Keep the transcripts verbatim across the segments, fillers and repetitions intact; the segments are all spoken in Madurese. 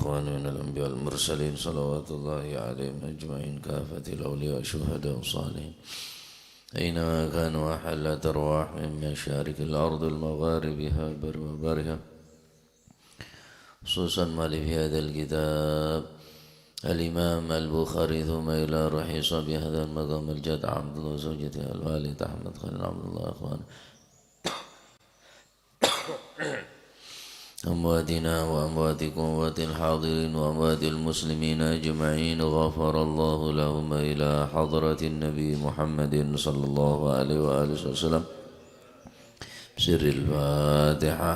ومن الأنبياء والمرسلين صلوات الله عليهم أجمعين كافة الأولياء والشهداء والصالحين أينما كانوا وحلت أرواحهم من مشارق الأرض ومغاربها وبرها وبحرها خصوصا مؤلف هذا الكتاب الإمام البخاري ثم إلى روح صاحب هذا المقام الجد عبد الله وزوجته الوالد أحمد خليل عبد الله أخوانه أمواتنا وأمواتكم وأموات الحاضرين وأموات المسلمين أجمعين غفر الله لهم إلى حضرة النبي محمد صلى الله عليه وآله وسلم بسر الفاتحة.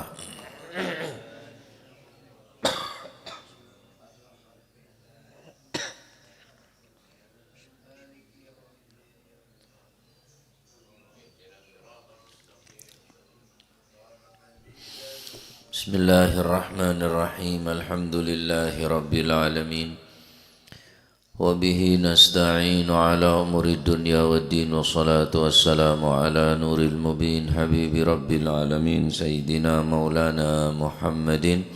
بسم الله الرحمن الرحيم. الحمد لله رب العالمين. وبه نستعين على أمور الدنيا والدين. والصلاة والسلام على نور المبين حبيب رب العالمين سيدنا مولانا محمد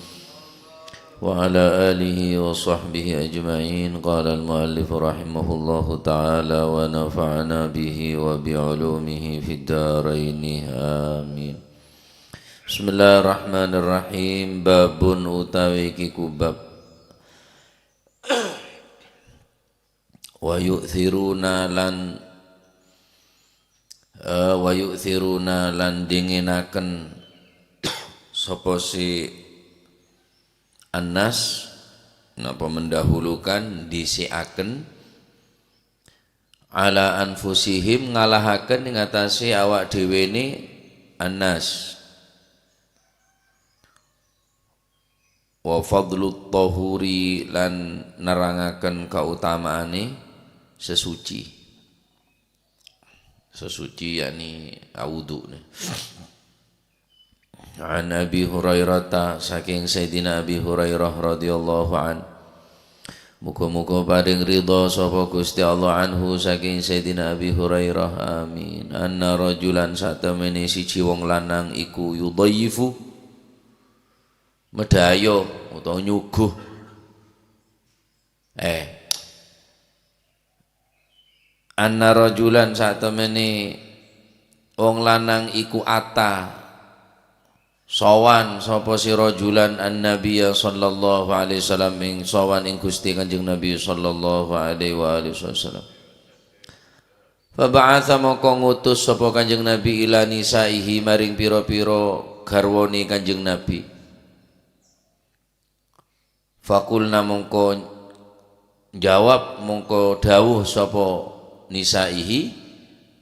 وعلى آله وصحبه أجمعين. قال المؤلف رحمه الله تعالى ونفعنا به وبعلومه في الدارين. آمين. Bismillahirrahmanirrahim. Babun utawi iki ku bab. Wa yu'thiruna lan, eh, wa yu'thiruna lan dinginaken sapa si Anas, napa mendahulukan, dhisikaken, ala anfusihim, ngalahaken ing atase awak dhewene Anas. Wa fadlut tahuri lan nerangaken kautamaane sesuci. Sesuci yakni awudu ne. An Abi Hurairah ta, saking Sayyidina Abi Hurairah radhiyallahu an. Muga-muga paring ridha sapa Gusti Allah anhu saking Sayyidina Abi Hurairah. Amin. Anna rajulan satemene siji wong lanang iku yudhayyifu, medhayo utawa nyuguh. Eh. Anna rajulan satemene wong lanang iku ata sowan sapa si rajulan an-nabiyya sallallahu alaihi wasallam ing sowan ing Gusti Kanjeng Nabi sallallahu alaihi wa alihi wasallam. Fa ba'atsa mongko ngutus sapa Kanjeng Nabi ila nisaihi maring pira-pira garwane Kanjeng Nabi. Faqulna mongko jawab, mongko dawuh sapa nisaihi,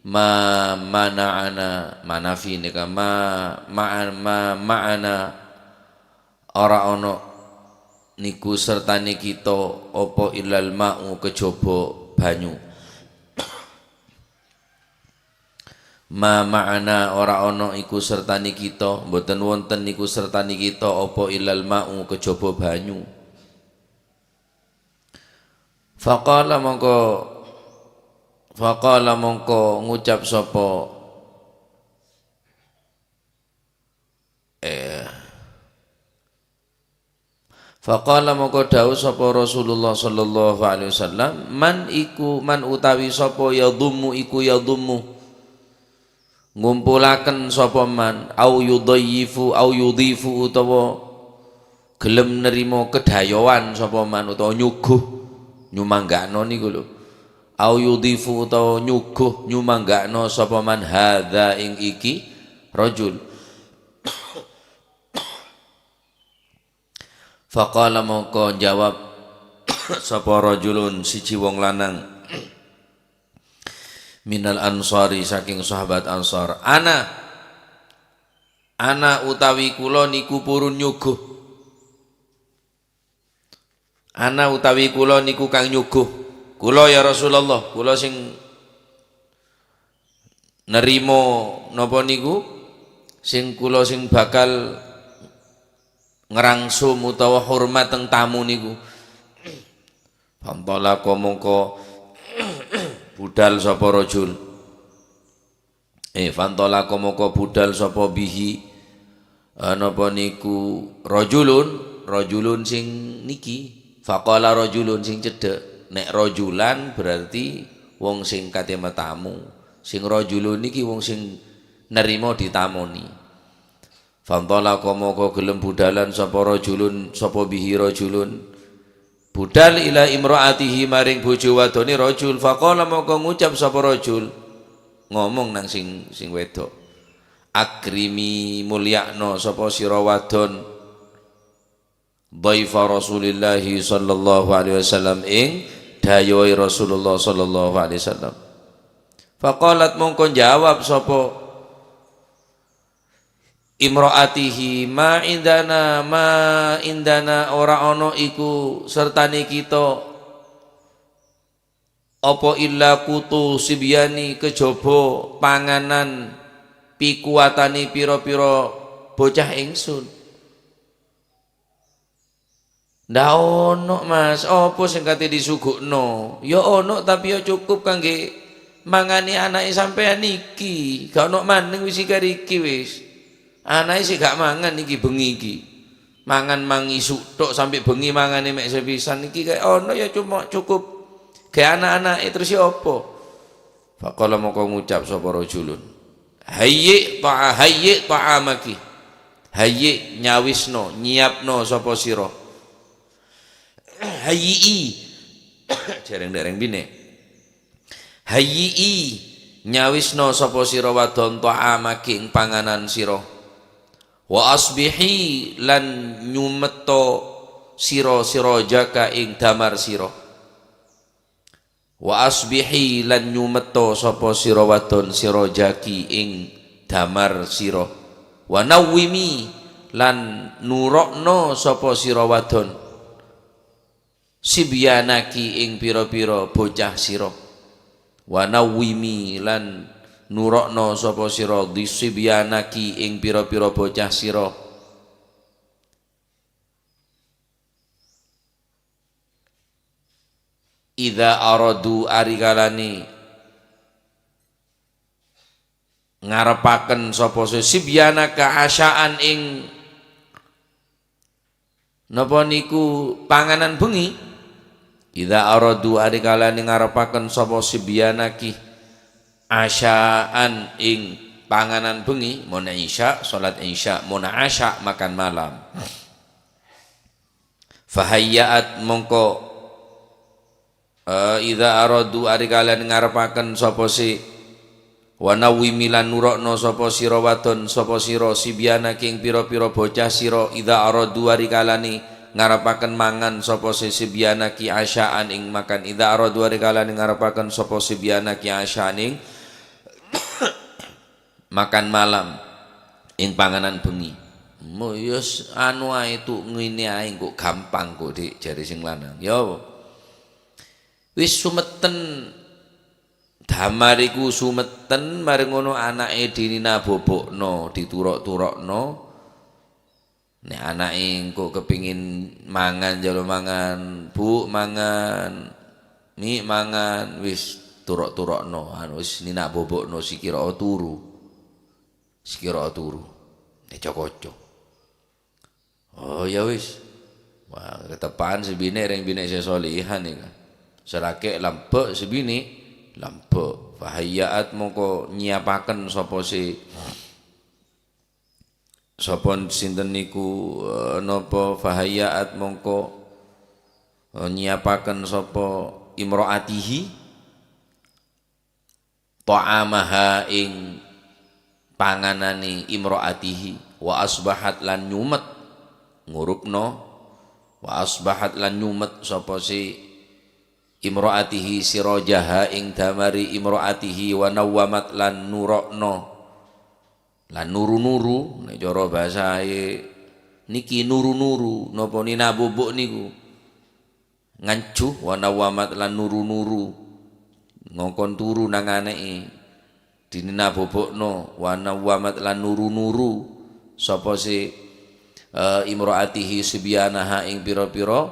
"Ma mana'ana," manafi neka, "ma, ma, ma, ma'ana," ora ana niku sertane kita apa illal ma'u kejaba banyu. Ma ma'ana ora ana iku sertane kita, mboten wonten niku sertane kita apa illal ma'u kejaba banyu. Faqala mongko, faqala mongko ngucap sapa, eh, Faqala mongko dawuh sapa Rasulullah sallallahu alaihi wasallam, "Man iku, man utawi sapa yadhummu iku yadhummu ngumpulaken sapa man, au yudhayyifu, au yudhifu utawa gelem nerima kedhayowan sapa man utawa nyuguh, nyumangga'no niku lho. Au yudhifu utawa nyuguh, nyumangga'no sapa man hadza ing iki rajul." Faqala mongko jawab sapa rajulun siji wong lanang minal ansari saking sahabat Ansar, "Ana, ana utawi kula niku purun nyuguh." Ana utawi kula niku kang nyuguh. Kula ya Rasulullah, kula sing nerima napa niku? Sing kula sing bakal ngrangsum utawa hormat teng tamu niku. Fantalaqa mongko budal sapa rajul. Eh, fantalaqa mongko budal sapa bihi, eh, napa niku rajulun, rajulun sing niki. Faqala rajulun sing cedhak. Nek rajulan berarti wong sing kate matamu. Sing rajulun niki wong sing nerima ditamoni. Fantalaqa mongko gelem budhalan sapa rajulun, sapa bihi rajulun. Budhal ila imra'atihi maring bojo wadone rajul. Faqala mongko ngucap sapa rajul. Ngomong nang sing, sing wedok. Akrimi, mulyakno sapa sira wadon. Dhaifa Rasulillahi sallallahu alaihi wasallam ing dayuhe Rasulullah sallallahu alaihi wasallam. Faqalat mongko jawab sapa imra'atihi, "Ma indana, ma indana, ora ana iku sertane kita apa illa qutu sibyani kejaba panganan pikuwatane pira-pira bocah ingsun." "Ndak ono, Mas. Apa sing kate disuguhno?" "Ya ono, tapi ya cukup kangge mangane anake sampeyan niki. Gak ono maneng wis iki karo iki wis. Anake sik gak mangan niki bengi iki. Mangan mang isuk tok sampe bengi mangane mek sepisan niki kae ono ya cuma cukup gawe ana-anake terus ya apa?" Faqala mongko ngucap sapa rajulun, "Hayyi ta'a-, hayyi ta'amaki." "Hayyi nyawisno, nyiapno sapa sira." "Hayyi'i." Jareng dhereng bine. "Hayyi'i nyawisno sapa sira wadon ta'amaki ing panganan sira. Wa asbihi lan nyumetto sira sira jaka ing damar sira." "Wa asbihi lan nyumetto sapa sira wadon sira jaki ing damar sira. Wa nawwimi lan nurokno sapa sira wadon sibyanaki ing pira-pira bocah sira. Wa nawwimi lan nurokno sapa sira di sibyanaki ing pira-pira bocah sira." Idza aradu, ari kalane ngarepaken sapa se sibyanaka asyaan ing napa niku panganan bengi. Idza aradu, ari kalane ngarepaken sapa sibyanaki asyaan ing panganan bengi, mon isya, salat isya, mon asya, makan malam. Fahayya'at mongko, eh, idza aradu ari kalian ngarepaken sapa si, wa nawwimi lan nurokno sapa sira wadon sapa sira sibyanaki ing pira-pira bocah sira, idza aradu ari kalani ngarepaken mangan sapa si sibyanaki asyaan ing makan, idza aradu ari kalani ngarepaken sapa sibyanaki asyaan ing makan malam, ing panganan bengi. Mo, ya s-, anu ae, tu, ngene ae, engko gampang kok, Dik, jare sing lanang. Ya apa? Wis sumeten, damar iku sumeten, mare ngono anake dinina bobokno, diturok-turokno. Nek anake engko kepengin mangan, jalo mangan, "Bu, mangan. Mi, mangan." Wis, turok-turokno, anu, wis nina bobokno, sikira turu. Sikira turu. Eco-koco. Oh, ya wis. Wah, ketepaan si bine reng bine se solihan nika. Serake lambek si bine, lambek. Fahayyaat mongko nyiapaken sapa si Sapa sinten niku, eh, napa fahayyaat mongko, eh, nyiapaken sapa imra'atihi ta'amaha ing panganane imra'atihi, wa asbahat lan nyumet, ngurupno, wa asbahat lan nyumet sapa si imra'atihi sirajaha ing damari imra'atihi, wa nawwamat lan nurokno. Lan nuru-nuru, nek cara basae niki nuru-nuru, napa nina bobok niku. Nganju, wa nawwamat lan nuru-nuru. Ngongkon turu nangane'e. Dinina bobokno, wa nawwamat lan nuru-nuru. Sapa se, eh, imra'atihi sibyanaha ing pira-pira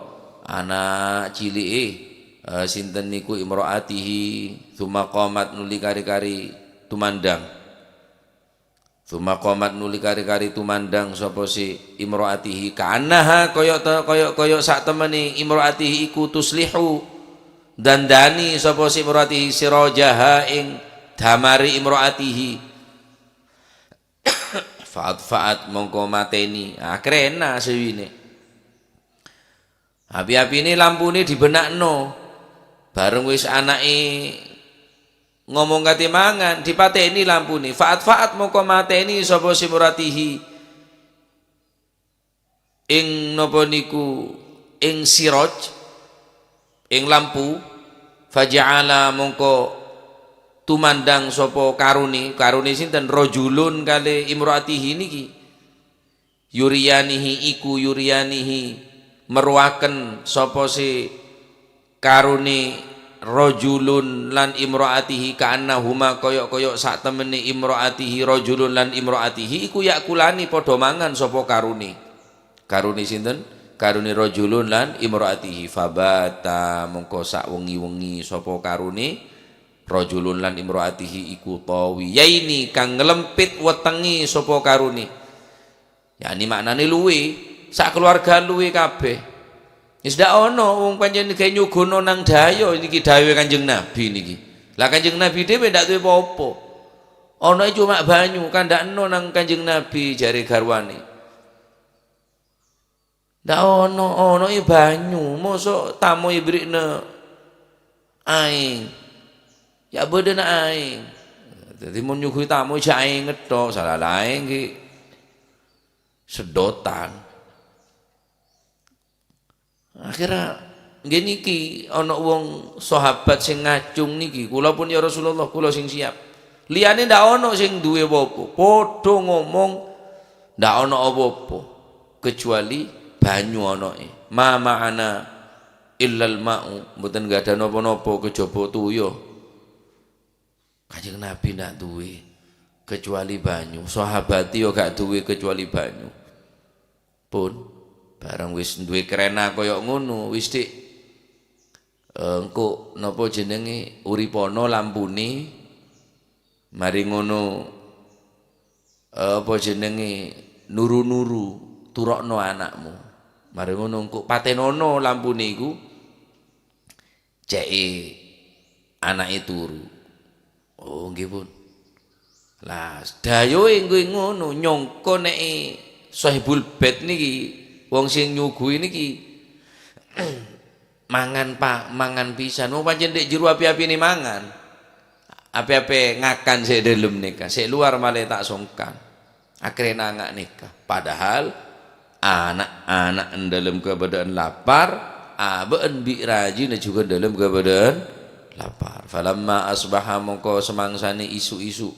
ana' cili'e, eh, sinten niku imra'atihi, tsumma qamat nuli kari-kari tumandang. Tsumma qamat, nuli kari-kari tumandang sapa si imra'atihi, ka'annaha, koyo' to-, koyo'-koyo' satemene imra'atihi iku tuslihu, dandani sapa si imra'atihi sirajaha ing damare imra'atihi. Fa'at-fa'at, mongko mateni, akrena sewi'na. Api-apine lampune dibenna'no. Bareng wis ana'e ngomong kate mangan, dipateni lampune. Fa'at-fa'at, mongko mateni sapa si imra'atihi ing napa niku, ing siraj, ing lampu. Faja'ala, mongko tumandang sapa karone, karone sinten, rajulun kali imra'atihi niki. Yuriyanihi, iku yuriyanihi, merowaken sapa se karone rajulun lan imra'atihi, ka'annahuma, koyo'-koyo' satemene imra'atihi, rajulun lan imra'atihi, iku ya'kulani, padha mangan sapa karone. Karone sinten? Karone rajulun lan imra'atihi. Fabata, mongko sawengi-wengi sapa karone, rajulun lan imra'atihi iku tawiyaini, kang nglempit wetengnge sapa karone. Yani maknane luwe, sakeluarga luwe kabeh. Wis ndak ono wong pancen gawe nyuguno nang dayo niki, dayo Kanjeng Nabi niki. Lah, Kanjeng Nabi dhewe ndak duwe apa-apa. Onoe cuma banyu, kandha'no nang Kanjeng Nabi, jare garwane. Ndak ono, onoe banyu, mosok tamo eberri'na aeng. Ya' badhana aeng. Dadi mon nyugui tamo ja' aeng tok, sala laen gi sedotan. Akhirnya, nggih niki ana wong sahabat sing ngacung niki, "Kula pun ya Rasulullah, kula sing siap." Liyane ndak ana sing duwe apa-apa, padha ngomong ndak ana apa-apa kecuali banyu ana'e. "Ma ma'ana illal ma'u," mboten nggak ada napa-napa kejaba tuyo. Kanjeng Nabi ndak duwe kecuali banyu, sahabat yo gak duwe kecuali banyu. Pun, bareng wis duwe krena kaya ngono, wis, Dik, eh, engko' napa jenenge, uripono lampune, mari ngono, eh, apa jenenge, nuru-nuru, turokno anakmu. Mari ngono engko' patenono lampune iku, ca'e ana'e turu. Oh, nggih, pun. Lah, dayoe nggih ngono, nyongko ne'e Sohibul Bait niki, wong sing nyugui niki, mangan pa-, mangan pisan. Wong pancen dek jero api-apine mangan. Api-api ngakan sik dalem nika, sik luar male tak songkan. Akhirnya nanga' neka. Padahal ana'-ana' en dalem kabadaan lapar, aba'en bi' rajina juga en dalem kabadaan lapar. Falamma asbaha mongko semangsane isu-isu.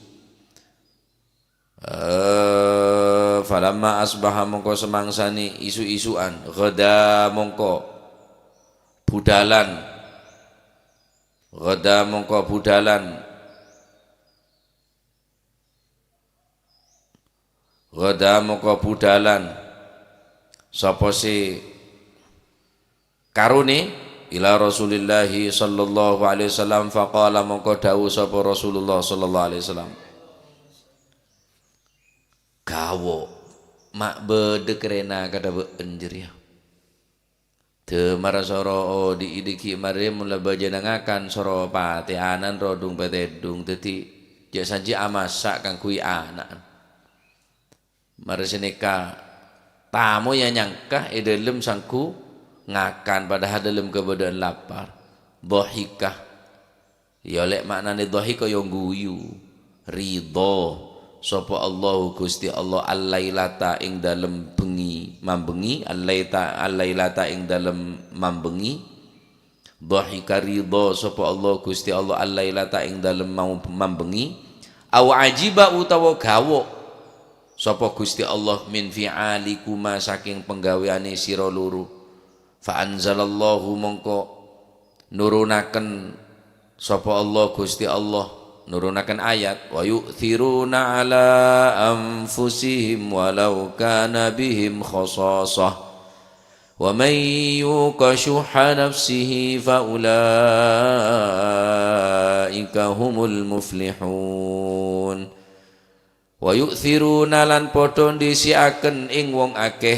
Eh, falamma asbaha mongko semangsane isu-isuan. Ghada mongko budalan. Ghada mongko budalan. Ghada mongko budalan sapa si karone ila Rasulillahi sallallahu alaihi wasallam, faqala, mongko dawuh sapa Rasulullah sallallahu alaihi wasallam, "Gawo, ma' badha krena kadha ba'en jareya." Damar soro odi'i dhiggi' mare mon la bajana ngakan soro pate'anan rodung pateddhung, daddi ja' sanji amassa' kaangghuy ana'en. Mare saneka tamo ya nyangka e dhalem sangghu ngakan, padahal dhalem kabadaan lapar. Dhahika. Ya, lek maknane dhahika ya guyu. Ridho sapa Allah, Gusti Allah, al-lailata ing dalem bengi, mambengi, al-laita-, al-lailata ing dalem mambengi. Dhahika, ridho sapa Allah, Gusti Allah, al-lailata ing dalem mau mambengi. Au ajiba, utawa gawok sapa Gusti Allah, min fi'alikuma, saking penggaweane sira loro. Fa anzalallahu, mongko nurunaken sapa Allah, Gusti Allah, nurunaken ayat, "Wa yu'thiruna ala anfusihim walau kana bihim khasasah. Wa man yuqa syuhha nafsihi fa ulaika humul muflihun." "Wa yu'thiruna," lan padha ndhisi'aken ing wong akeh,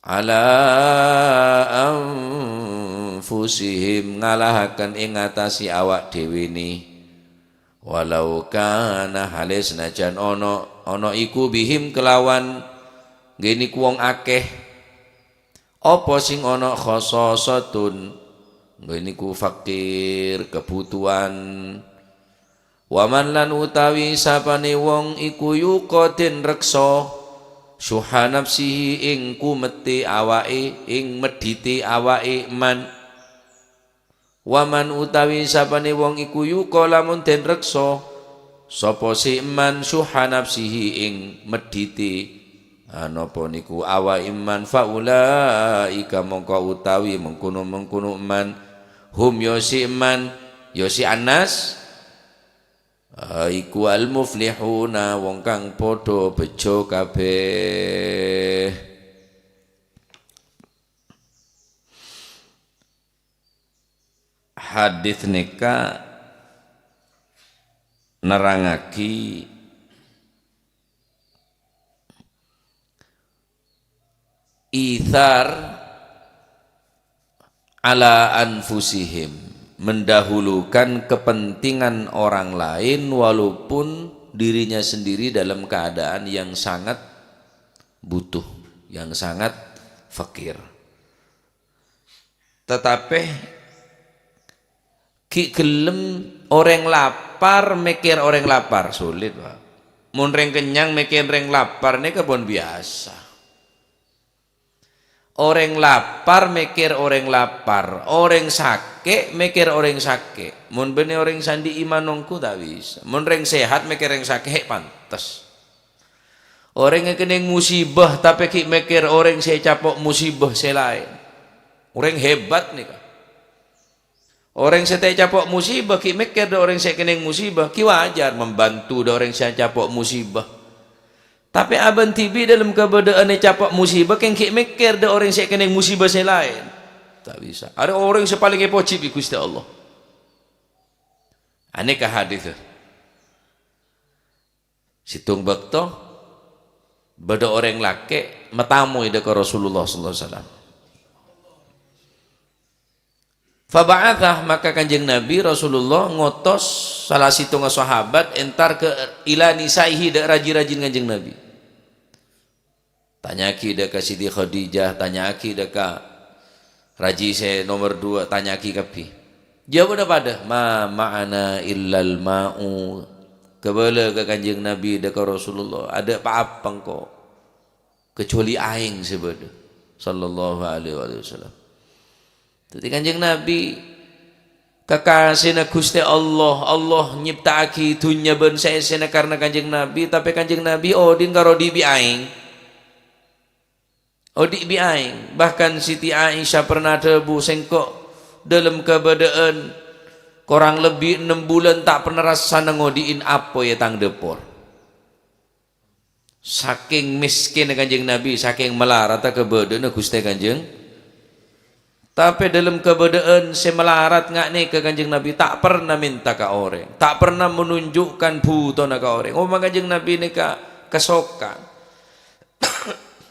"ala anfusihim," ngalahaken ing atase awak dhewene, "walau kana," hale senajan ana, ana iku, "bihim," kelawan nggeniku wong akeh, "apa sing ana, khasasatun," nggeniku fakir, kebutuhan, "wa man," lan utawi sapane wong iku, "yuqa," den reksa, "syuha nafsihi," ing kumette awake, ing medhite awake man. "Wa man," utawi sapane wong iku, "yuqa," lamun den reksa, sapa si man, "syuha nafsihi," ing medhite, anapa niku, awake man, "fa ulaika," mongko utawi mengkono-mengkono man, "hum," ya si man, ya si Anas, iku, "al-muflihuna," wong kang padha bejo kabeh. Hadis nèka nerrangngaghi itsar ala anfusihim, mendahulukan kepentingan orang lain walaupun dirinya sendiri dalam keadaan yang sangat butuh, yang sangat fakir. Tetapi ghi' ghellem orèng lapar mèkkèr orèng lapar, sulit, Pak. Mon rèng kennyang mèkkèr rèng lapar nèka pon biyasa. Orèng lapar mèkkèr orèng lapar, orèng sakè' mèkkèr orèng sakè'. Mon bânnè orèng sè andi' iman ongghu ta' bisa. Mon rèng sehat mèkkèr rèng sakè', pantes. Orèng sè kennèng musibah, tapè ghi' mèkkèr orèng sè ècapo' musibah sè laèn. Orèng hebat nèka. Orèng sè ta' ècapo' musibah ghi' mèkkèr dâ' orèng sè kennèng musibah, ghi' wajar membantu dâ' orèng sè ècapo' musibah. Tapè abâ' dhibi' dâlem kabâdâ'ân ècapo' musibah, kèng ghi' mèkkèr dâ' orèng sè kennèng musibah sè laèn. Ta' bisa. Arè orèng sè palèng èpojhi bi' Ghustè Allah. Anèka hadis. Sèttong bâkto, bâdâ orèng lakè' matamoy dâ' ka Rasulullah sallallahu alaihi wasallam. Faba'atha, maka Kanjeng Nabi Rasulullah ngotos sala sèttonga sahabat entar ka ila nisaihi dâ' raji-rajina Kanjeng Nabi. Tanya'aghi dâ' ka Siti Khadijah, tanya'aghi dâ' ka raji sè nomer dua, tanya'aghi kabbhi. Jâwâbbhâ padâ, "Ma ma'ana illal ma'u." Kabâlâ ka Kanjeng Nabi dâ' ka Rasulullah, "Adâ' pa-apa engko', kecuali aèng sè bâdâ." Sallallahu alaihi wasallam. Dâddhi Kanjeng Nabi, kakasèna Ghustè Allah, Allah nyèpta'aghi dhunnya bân saèssèna karna Kanjeng Nabi, tapè Kanjeng Nabi odi' karo odi' bi' aèng. Odi' bi' aèng. Bahkan Siti Aisyah pernah adhâbu, "Sèngko' dâlem kabâdâ'ân korang lebbi ennem bulân ta' pernah rassana ngodi'in apoy è tang dâpor." Sakèng mèskènna Kanjeng Nabi, sakèng malaradhâ kabâdâ'ânna Ghustè Kanjeng. Tapè dâlem kabâdâ'ân sè malarat nga' nèka Kanjeng Nabi ta' pernah mènta ka orèng, ta' pernah menunjukkan bhutona ka orèng. Omma Kanjeng Nabi nèka kasokan.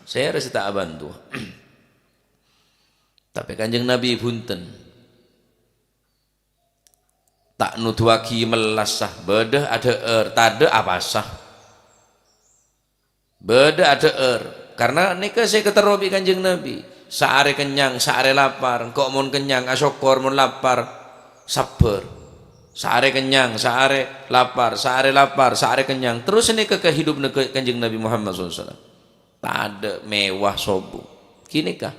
Sèra sè ta' abhânto. Tapè Kanjeng Nabi bhunten. Ta' noduwâghi mellassa, bâdâ adhâ'âr, tadâ' apasa. Bâdâ adhâ'âr, karna nèka sè èkaterro bi' Kanjeng Nabi. Saarè kennyang, saarè lapar, engko' mon kennyang asokkor, mon lapar sabbhâr. Saarè kennyang, saarè lapar, saarè lapar, saarè kennyang. Terros nèka kahidupna Kanjeng Nabi Muhammad sallallahu alaihi wasallam. Tadâ' mewah sobbhu. Ghi nèka.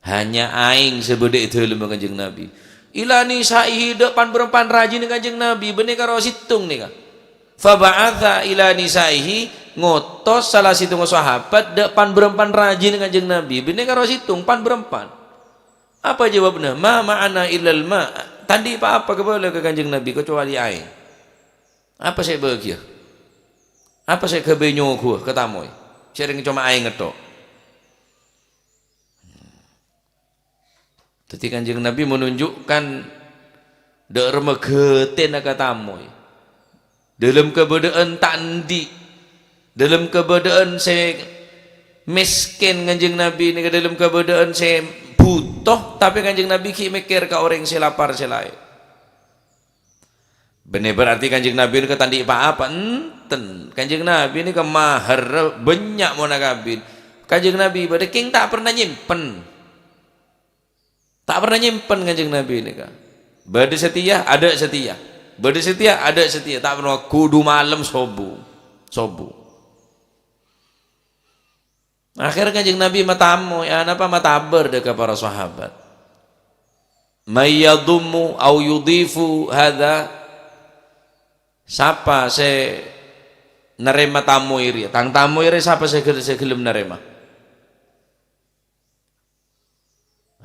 Hanya aèng sè bâdâ è dâlemma Kanjeng Nabi. Ila nisaihi, dâ' pan-bârâmpan rajina Kanjeng Nabi, bânnè karo sèttong nèka. Fa ba'atsa ila nisaihi, ngotos sala sèttonga sahabat dâ' pan-bârâmpan rajina Kanjeng Nabi, bânnè karo sèttong, pan-bârâmpan. Apa jâwâbbhâ? "Ma ma'ana illal ma'." Ta' andi' pa-apa kabâlâ ka Kanjeng Nabi, kecuali aèng. Apa sè èbâghiyâ? Apa sè èghâbây nyoghua katamoy? Sè rèng coma aèng ngettok. Dâddhi Kanjeng Nabi menunjukkan dâ' remma ghâtèna katamoy. Dâlem kabâdâ'ân ta' andi', dâlem kabâdâ'ân sè mèskèn Kanjeng Nabi nèka, dâlem kabâdâ'ân sè bhuto, tapè Kanjeng Nabi ghi' mèkkèr ka orèng sè lapar sè laèn. Bânnè berarti Kanjeng Nabi nèka ta' andi' pa-apa? Enten. Kanjeng Nabi nèka maharra bânnya' mon akabin. Kanjeng Nabi bâdâ kèng ta' pernah nyèmpen. Ta' pernah nyèmpen Kanjeng Nabi nèka. Bâdâ satèya, adâ' satèya. Bâdâ satèya, adâ' satèya. Ta' pernah, kodhu malem sobu. Sobu. Akhèr Kanjeng Nabi matamoy, ya, napa matabâr dâ' ka para sahabat. "May yadhummu aw yudhifu hadha?" Sapa sè narèma tamoy rèya? Tang tamoy rèya sapa sè gel-, sè ghellem narèma?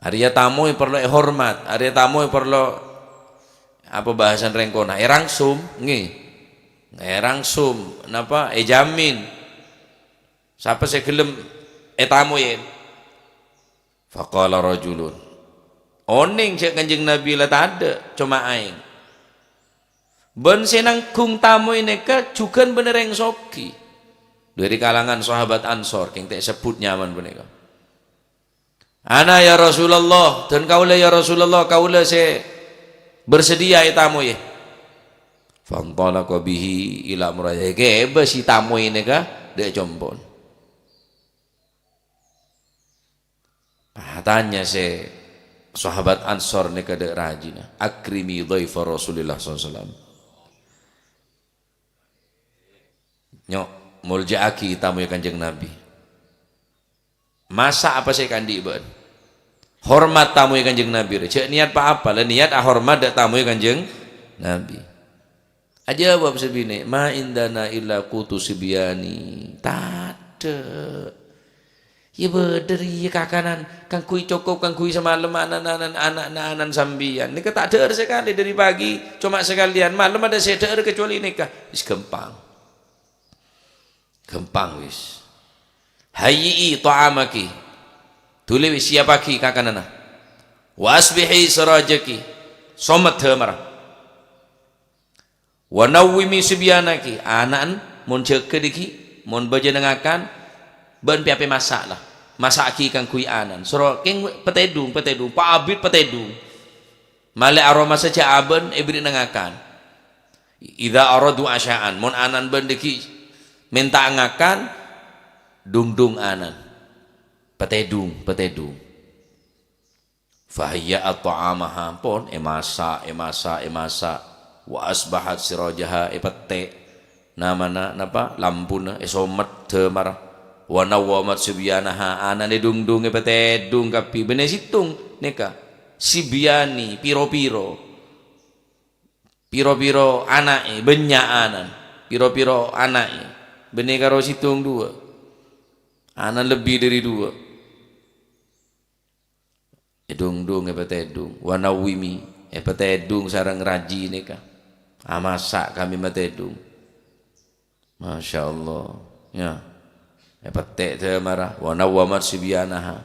Arèya tamoy parlo èhormat, arèya tamoy parlo, apa bhâsana rèng kona, èrangsom, ngghi. Èrangsom, napa, èjamin. Sapa sè ghellem ètamoyè? Faqala rajulun. Onèng jâ' Kanjeng Nabi la tadâ', coma aèng. Bân sè nangghung tamoy nèka jhughân bânnè rèng soghi. Dâri kalangan sahabat Ansor, kèng ta' èsebbhut nyamana panèka. "Ana ya Rasulullah, dân kaulâ ya Rasulullah, kaulâ sè bersedia ètamoyè." Fantalaqa bihi ila imra'atihi, èghibâ sè tamoy nèka dâ' compo'na. Atanya sè sahabat Ansor nèka dâ' rajina, "Akrimi dhaifa Rasulillah sallallahu alaihi wasallam." Nyo', molja'aghi tamoyya Kanjeng Nabi. Masa' apa sè èkaandi' bâ'na? Hormat tamoyya Kanjeng Nabi rè. Jhâ' niyat pa-apa, la niyat ahormat dâ' tamoyya Kanjeng Nabi. Ajâwâb sè binè', "Ma indana illa qutu sibyani." Tadâ'. Iyâ bâdâ rèya kakanan, kaangghuy cokop, kaangghuy samalem anan-anan, ana'na anan sampèyan. Nèka ta' dhâ'âr sakalè dâri pagi, coma sakalèyan. Malem adâ' sè dhâ'âr kacuali nèka. Wis ghâmpang. Ghâmpang wis. "Hayyi'i ta'amaki." Dhuli wis, siyappaghi kakananna. "Wa asbihi sirajaki." Somet dhâmarra. "Wa nawwimi sibyanaki." Ana'en mon jâgâ dhiggi', mon bâjâna ngakan, bâ'en pè-apè masa' la. Masa'aghi kaangghuy ana'en. Soro kèng patèdung, patèdung, pa abit patèdung. Malè aromasa jhâ' abâ'en èbèrri'na ngakan. "Idza aradu asya'an," mon ana'en bâ'en dhiggi' mènta'a ngakan, dhungdhung ana'en. Patèdung, patèdung. "Fahayya'at ta'amaha," pon èmasa', èmasa', èmasa'. "Wa asbahat sirajaha," èpettè'. Namana napa? Lampuna, èsomet dhâmarra. "Wa nawwamat sibyanaha," ana'na èdhungdhung, èpatèdung kabbhi. Bânnè sèttong nèka. Sibyani, piro-piro. Piro-piro ana'è, bânnya' ana'na. Piro-piro ana'è. Bânnè karo sèttong duwâ'. Ana'na lebbi dâri duwâ'. Èdhungdhung, èpatèdung. "Wa nawwimi," èpatèdung sareng rajina nèka. Amasa' kabbhi matèdung. Masya Allah. Ya. Èpettè' dhâmarra. "Wa nawwamat sibyanaha."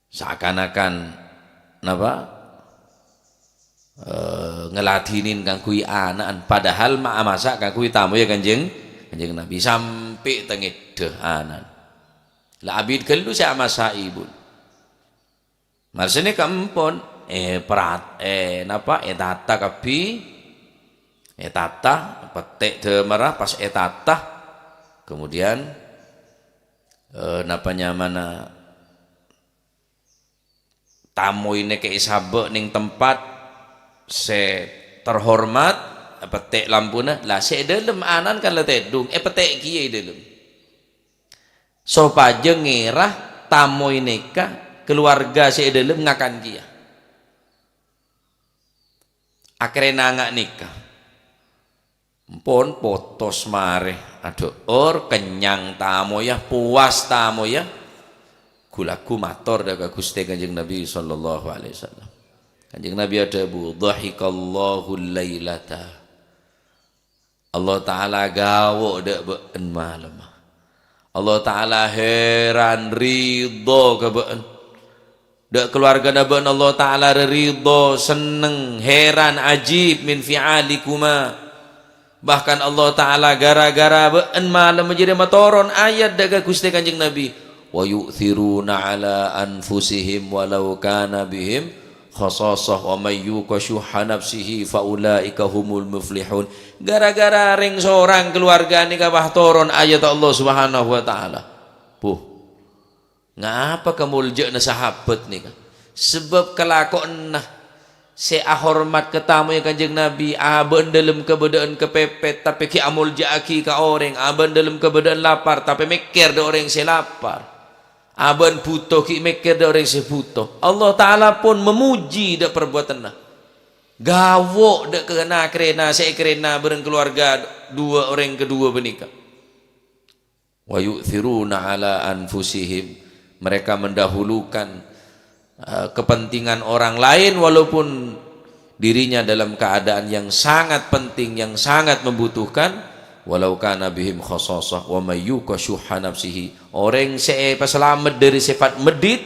Seakan-akan, napa? Eh, ngeladinin kaangghuy ana'en, padahal ma-, amasa' kaangghuy tamoyya Kanjeng, Kanjeng Nabi, sampè' tangèdhâ ana'en. La abit ghâllu sè amasa'i, Bu. Marsèna kaempon, eh, perat-, eh, napa, ètata kabbhi, ètata, pettè' dhâmarra, pas ètata, kemudian, eh, napa nyamana, tamoy nèka èsabâ' neng tempat sè terhormat, èpettè' lampuna. La, sè è dâlem ana'en kan la tèdung, èpettè' kèya è dâlem. Sopajâ ngèra tamoy nèka, kaluwarga sè è dâlem ngakan kèya. Akhèrra nga' nèka. Empon potos marè, adhâ'âr, kennyang tamoyya, powas tamoyya, ghu-lagghu mator dâ' ka Ghustè Kanjeng Nabi sallallahu alaihi wasallam. Kanjeng Nabi adhâbu, "Dhahikallahu lailata." Allah Ta'ala gawo dâ' bâ'en malemma. Allah Ta'ala heran, ridho ka bâ'en. Dâ' kalowargana bâ'na Allah Ta'ala ridho, senneng, heran, ajib min fi'alikuma. Bahkan Allah Ta'ala gara-gara bâ'na malem jârèya matoron ayat dâ' ka Ghustè Kanjeng Nabi, "Wa yu'thiruna ala anfusihim walau kana bihim khasasah wa may yuqa syuhha nafsihi fa ulaika humul muflihun." Gara-gara rèng sorang kalowarga nèka pas toron ayat Allah Subhanahu wa Ta'ala. Puh. Ngapa kamoljâ'ânna sahabat nèka? Sabâb kalakowanna sè ahormat ka tamoy Kanjeng Nabi, abâ'na dâlem kabâdâ'ân kapèpèt, tapè ghi' amoljâ'aghi ka orèng, abâ'na dâlem kabâdâ'ân lapar, tapè mèkkèr dâ' orèng sè lapar. Abâ'na bhuto ghi' mèkkèr dâ' orèng sè bhuto. Allah Ta'ala pon mamuji dâ' parbuwâtânna. Ghawo' dâ' ka na-, karèna sè èkarèna bhâreng kalowarga duwâ' orèng kaduwâ panèka. "Wa yu'thiruna ala anfusihim." Mereka mendahulukan, eh, kepentingan orang lain walaupun dirinya dalam keadaan yang sangat penting, yang sangat membutuhkan. "Walau kana bihim khasasah, wa may yuqa syuhha nafsihi." Orèng sè èpasalamet dâri sèfat meddhit,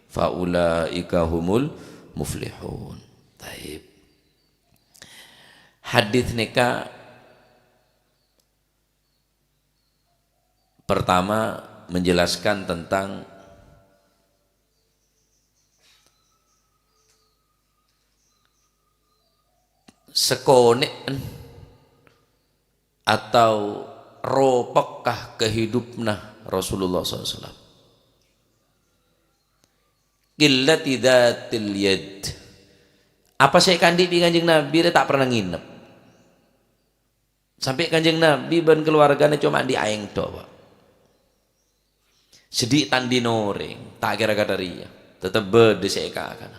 "fa ulaika humul muflihun." Taib. Hadis nèka pertama menjelaskan tentang sakonè'en atau ropekka kehidupna Rasulullah sallallahu alaihi wasallam. Qillati dzatil yad. Apa sè èkaandhi' bi' Kanjeng Nabi rè ta' pernah ngenep. Sampè' Kanjeng Nabi bân kalowargana coma andi' aèng towa. Sedhi' tandhina orèng, ta' kèra kadhâriyâ. Teptep bâdâ sè èkakana.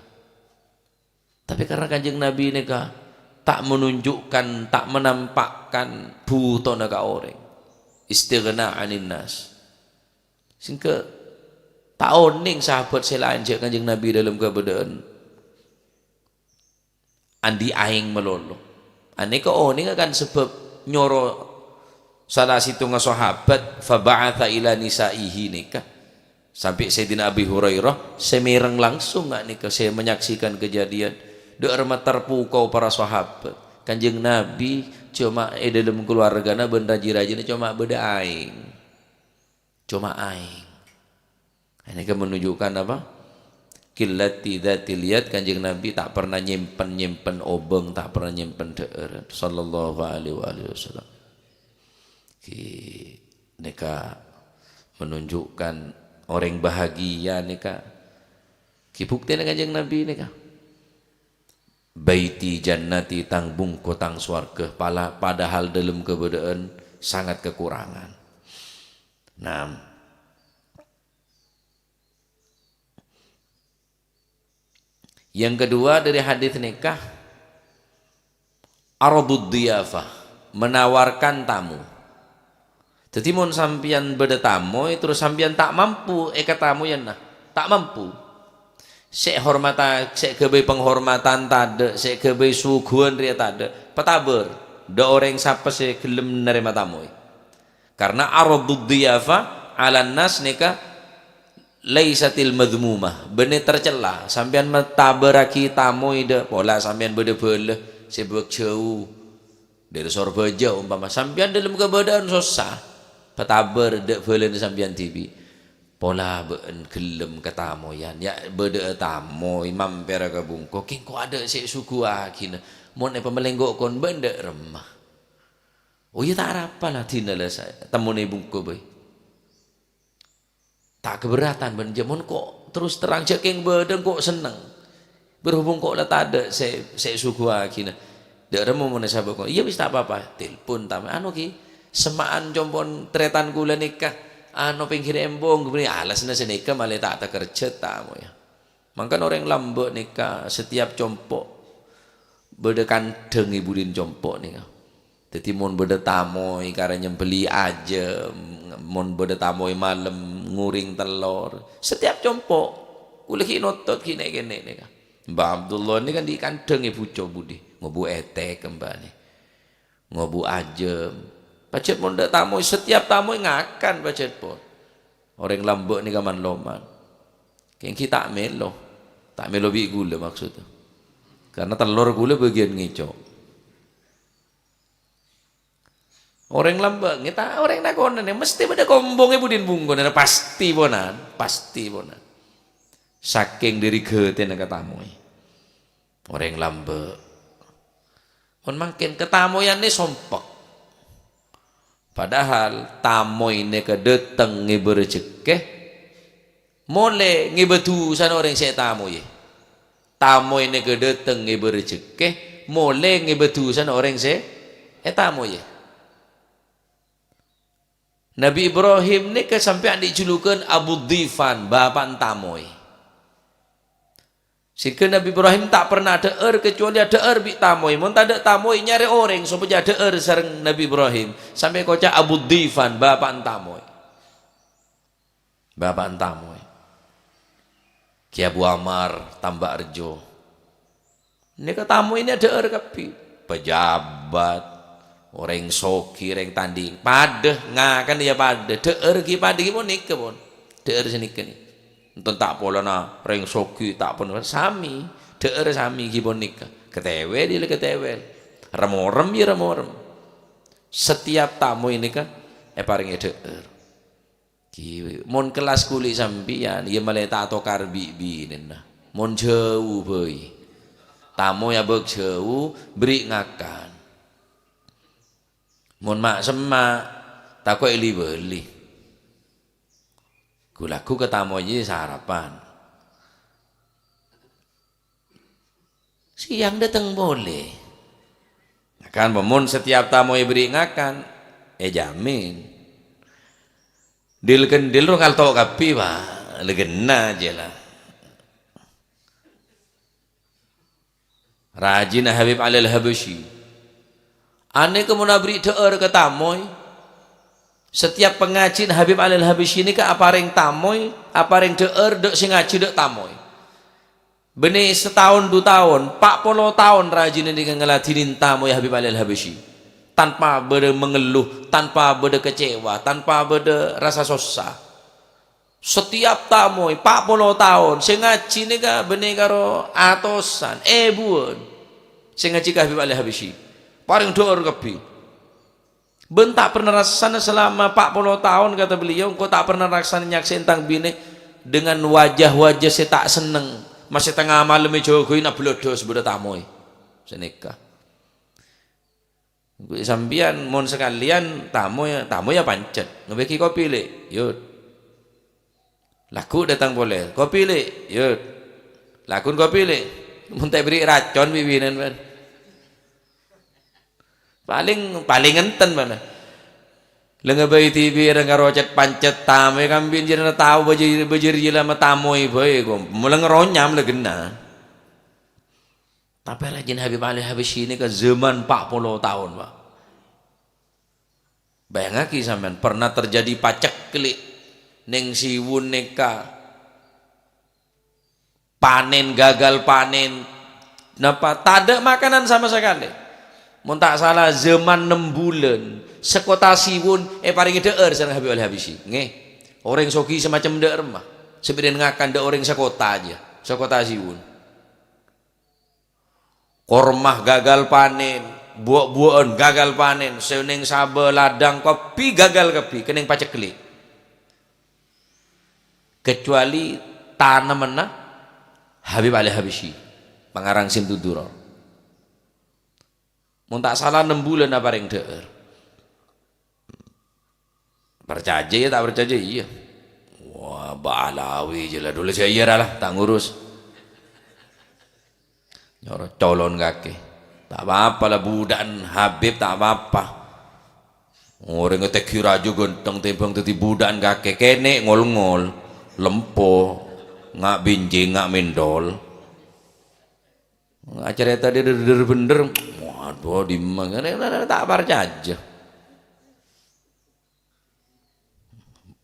Tapè karna Kanjeng Nabi nèka ta' menunjukkan, ta' menampakkan bhutona ka orèng. Istighna 'anin nas. Sèngghâ ta' onèng sahabat sè laèn jâ' Kanjeng Nabi dâlem kabâdâ'ân andi' aèng malolo. Anèka onènga kan sabâb nyoro sala sèttonga sahabat, "Fa ba'atsa ila nisa'ihi" nèka. Sampè' Sayyidina Abi Hurairah sè mèreng langsung nga' nèka, sè menyaksikan kejadian. Dâ' remma terpukau para sahabat. Kanjeng Nabi coma è dâlem kalowargana bân rajina-rajina coma bâdâ aèng. Coma aèng. Ini kan menunjukkan apa? Qillati dzatil yad, Kanjeng Nabi ta' pernah nyèmpen-nyèmpen obâng, ta' pernah nyèmpen dhâ'âr, sallallahu alaihi wa alihi wasallam. Ki-, nèka menunjukkan orèng bahagia nèka. Ki buktèna Kanjeng Nabi nèka. "Baiti jannati, tang bungko tang sowarghâ," pala-, padahal dâlem kabâdâ'ân sangat kekurangan. Nah, yang kedua dari hadis nèka, aradud diyafah, menawarkan tamu. Dhâddhi, mon sampèyan bâdâ tamoy, terus sampèyan ta' mampu èkatamoyan, nah, ta' mampu. Sè hormata-, sè ghâbây panghormatan tadâ', sè ghâbây suguwân rèya tadâ', patabâr dâ' orèng sapa sè ghellem narèma tamoy. Karna aradud diyafa 'alan nas nèka laisatil madzmumah, bânnè tercela. Sampèyan matabârraghi tamoy dâ', pola sampèyan bâdâ bhâlâ sè bâk jhâu. Dâri Sorbhâjâ, ompama sampèyan dâlem kabâdâ'ân sossa, patabâr dâ' bhâlâna sampèyan dhibi'. Pola bâ'na ghellem katamoyan, ya' bâdâ'â tamoy mampèra ka bungko, kèng ko' adâ' sè èsuguwâghina. Mon èpamalènggo' kon bâ'na dâ' remma. Oh, iyâ, ta' arapa la dina la sa-, tamoy bungko bhâi. Ta' kaberatan bân jâ-, mon ko' terus terrang jâ' kèng bâdâ ko' senneng. Berhubung ko' la tadâ' sè, sè èsuguwâghina. Dâ' remma mon èsabâ' ko', "Iyâ wis ta' apa-apa, telpon tamoy." Anu ki, semma'an compo'na tarètan kaulâ nèka, anu, pèngghir embong, bânnè alasanna sanèka malè ta' takerjhât tamoy. Mangkana orèng lambâ' nèka setiap compo' bâdâ kandhâng è budina compo' nèka. Dhâddhi mon bâdâ tamoy karè nyembelli ajâm, mon bâdâ tamoy malem ngoring tellor, setiap compo' kaulâ ghi' notot ghi' nè'-kènè' nèka. Mbah Abdullah nèka andi' kandhâng è buco budi, ngobu ètèk embhâna. Ngobu ajâm. Pajhât mon dâ' tamoy, setiap tamoy ngakan pajhât pon. Orèng lambâ' nèka man-loman. Kènggi ta' mèlo. Ta' mèlo bi' ghulâ maksudnya. Karena tellor ghulâ bâgiyân ngèco'. Orèng lambâ', ngèta-, orèng nakonè, mestè bâdâ kombhungè budin bungkona, pastè ponan, pastè ponan. Sakèng dâri ghâtèna katamoy. Orèng lambâ'. Mon mangkèn katamoyanna sompek. Padahal tamoy nèka dâteng ngèbâ rejhekkè, molè ngèbâ dhusana orèng sè ètamoyè. Tamoy nèka dâteng ngèbâ rejhekkè, molè ngèbâ dhusana orèng sè ètamoyè. Nabi Ibrahim nèka sampè' andi' julukan Abu Dhifan, bapa'na tamoy. Sehingga Nabi Ibrahim ta' pernah adhâ'âr kecuali adhâ'âr bi' tamoy. Mon tadâ' tamoy, nyarè orèng sopajâ adhâ'âr sareng Nabi Ibrahim. Sampè' èkoca' Abu Dhifan, bapa'na tamoy. Bapa'na tamoy. Kè Abu Ammar, Tambak Rejo. Nèka tamoy nè adhâ'âr kabbhi. Pejabat, orèng soghi, orèng tandhing. Padâ, ngakan ya padâ. Dhâ'âr ghi padâ ghi ponèka, pon. Dhâ'âr sanèka nè. Enten ta' polana orèng soghi, ta' pon. Sami. Dhâ'âr sami ghi ponèka. Katèwèl, ya katèwèl. Rem-orem, ya rem-orem. Setiap tamoy nèka èparèngè dhâ'âr. Ghi, mon kellas kulâ sampèyan, iyâ malè ta' tokar bi' binèna. Mon jhâu bhâi. Tamoy abâk jhâu, bherri' ngakan. Mon ma'-, semma', tako' èli-bâli. Ghu-lagghu ka tamoy sarapan. Sèyang dâteng polè. Ngakan, mon setiap tamoy èbherri' ngakan, èjamin. Dil-kendil ro kalto' kabbhi, Pak. La ghenna' jâ la. Rajina Habib Ali Al-Habasyi. Anèka mon abherri' dhâ'âr ka tamoy. Setiap pangajhiyân Habib Ali Al-Habasyi nèka aparèng tamoy, aparèng dhâ'âr dâ' sè ngajhi dâ' tamoy. Bânnè sataon du taon, pa' polo taon rajina nèka ngaladhinè tamoy Habib Ali Al-Habasyi. Tanpa bâdâ mengeluh, tanpa bâdâ kecewa, tanpa bâdâ rasa sossa. Setiap tamoy, pa' polo taon, sè ngajhi nèka bânnè karo atosan, èbuwân. Sè ngajhi ka Habib Ali Habasyi. Parèng dhâ'âr kabbhi. Bân ta' pernah rassana selama pa' polo taon, kata beliau, engko' ta' pernah rassana nyaksè'è tang binè dengan wajah-wajah sè ta' senneng. Masè tengnga malem èjâgâi na bâlâdhâs bâdâ tamoy. Sanèka. Engko' sampèyan mon sakalèyan tamoy, tamoy ya pancet. Ngabâgi kopi, Lè'? Yut. Lagghu' dâteng polè. "Kopi, Lè'?" "Yut." "Laghun kopi, Lè'." Mon ta' èbherri' racon bi' binèna, bân. Palèng, palèng enten, bân. La ngabâi TV rèng karo cet-pancet tamoy, kambin jârèya tao bâjâ-, bâjâ rèya la matamoy bhâi, kok. Mola ngaronyam la ghenna'. Tapè rajin Habib Ali Habasyi nèka zaman pa' polo taon, Pak. Bayangaghi sampèyan, pernah terjadi paceklik neng siwun nèka. Panen, gagal panen. Napa? Tadâ' makanan sama sakalè. Mon ta' sala, zaman nem bulân, sekota siwun èparèngè dhâ'âr sareng Habib Ali Habasyi. Ngghi. Orèng soghi sè macem dâ' remma. Sè bâdhân ngakan dâ' orèng sekota jâ. Sekota siwun. Korma gagal panen, buwâ'-buwâ'ân gagal panen, sè neng sabâ ladang kabbhi gagal kabbhi, kennèng paceklik. Kecuali tanemmanna Habib Ali Habasyi, pangarang Simtud Durar. Mon ta' sala, nem bulân aparèng dhâ'âr. Parcajâ ya, ta' parcajâ iyâ. Wah, Mbak Alawi jâ la, dhuli sè iyâ ra la, ta' ngurus. Nyoro colon kakè. Ta' pa-apa la, budhâ'ân Habib ta' pa-apa. Orèng tèngghi rajâ ghântheng tèmbhâng dhâddhi budhâ'ân kakè, kènè' ngol-ngol, lempo, nga' binjing, nga' mendol. Acarèta dhâddhi dhâr-dhâr bhender. Waduh, dimma, ta' parcajâ.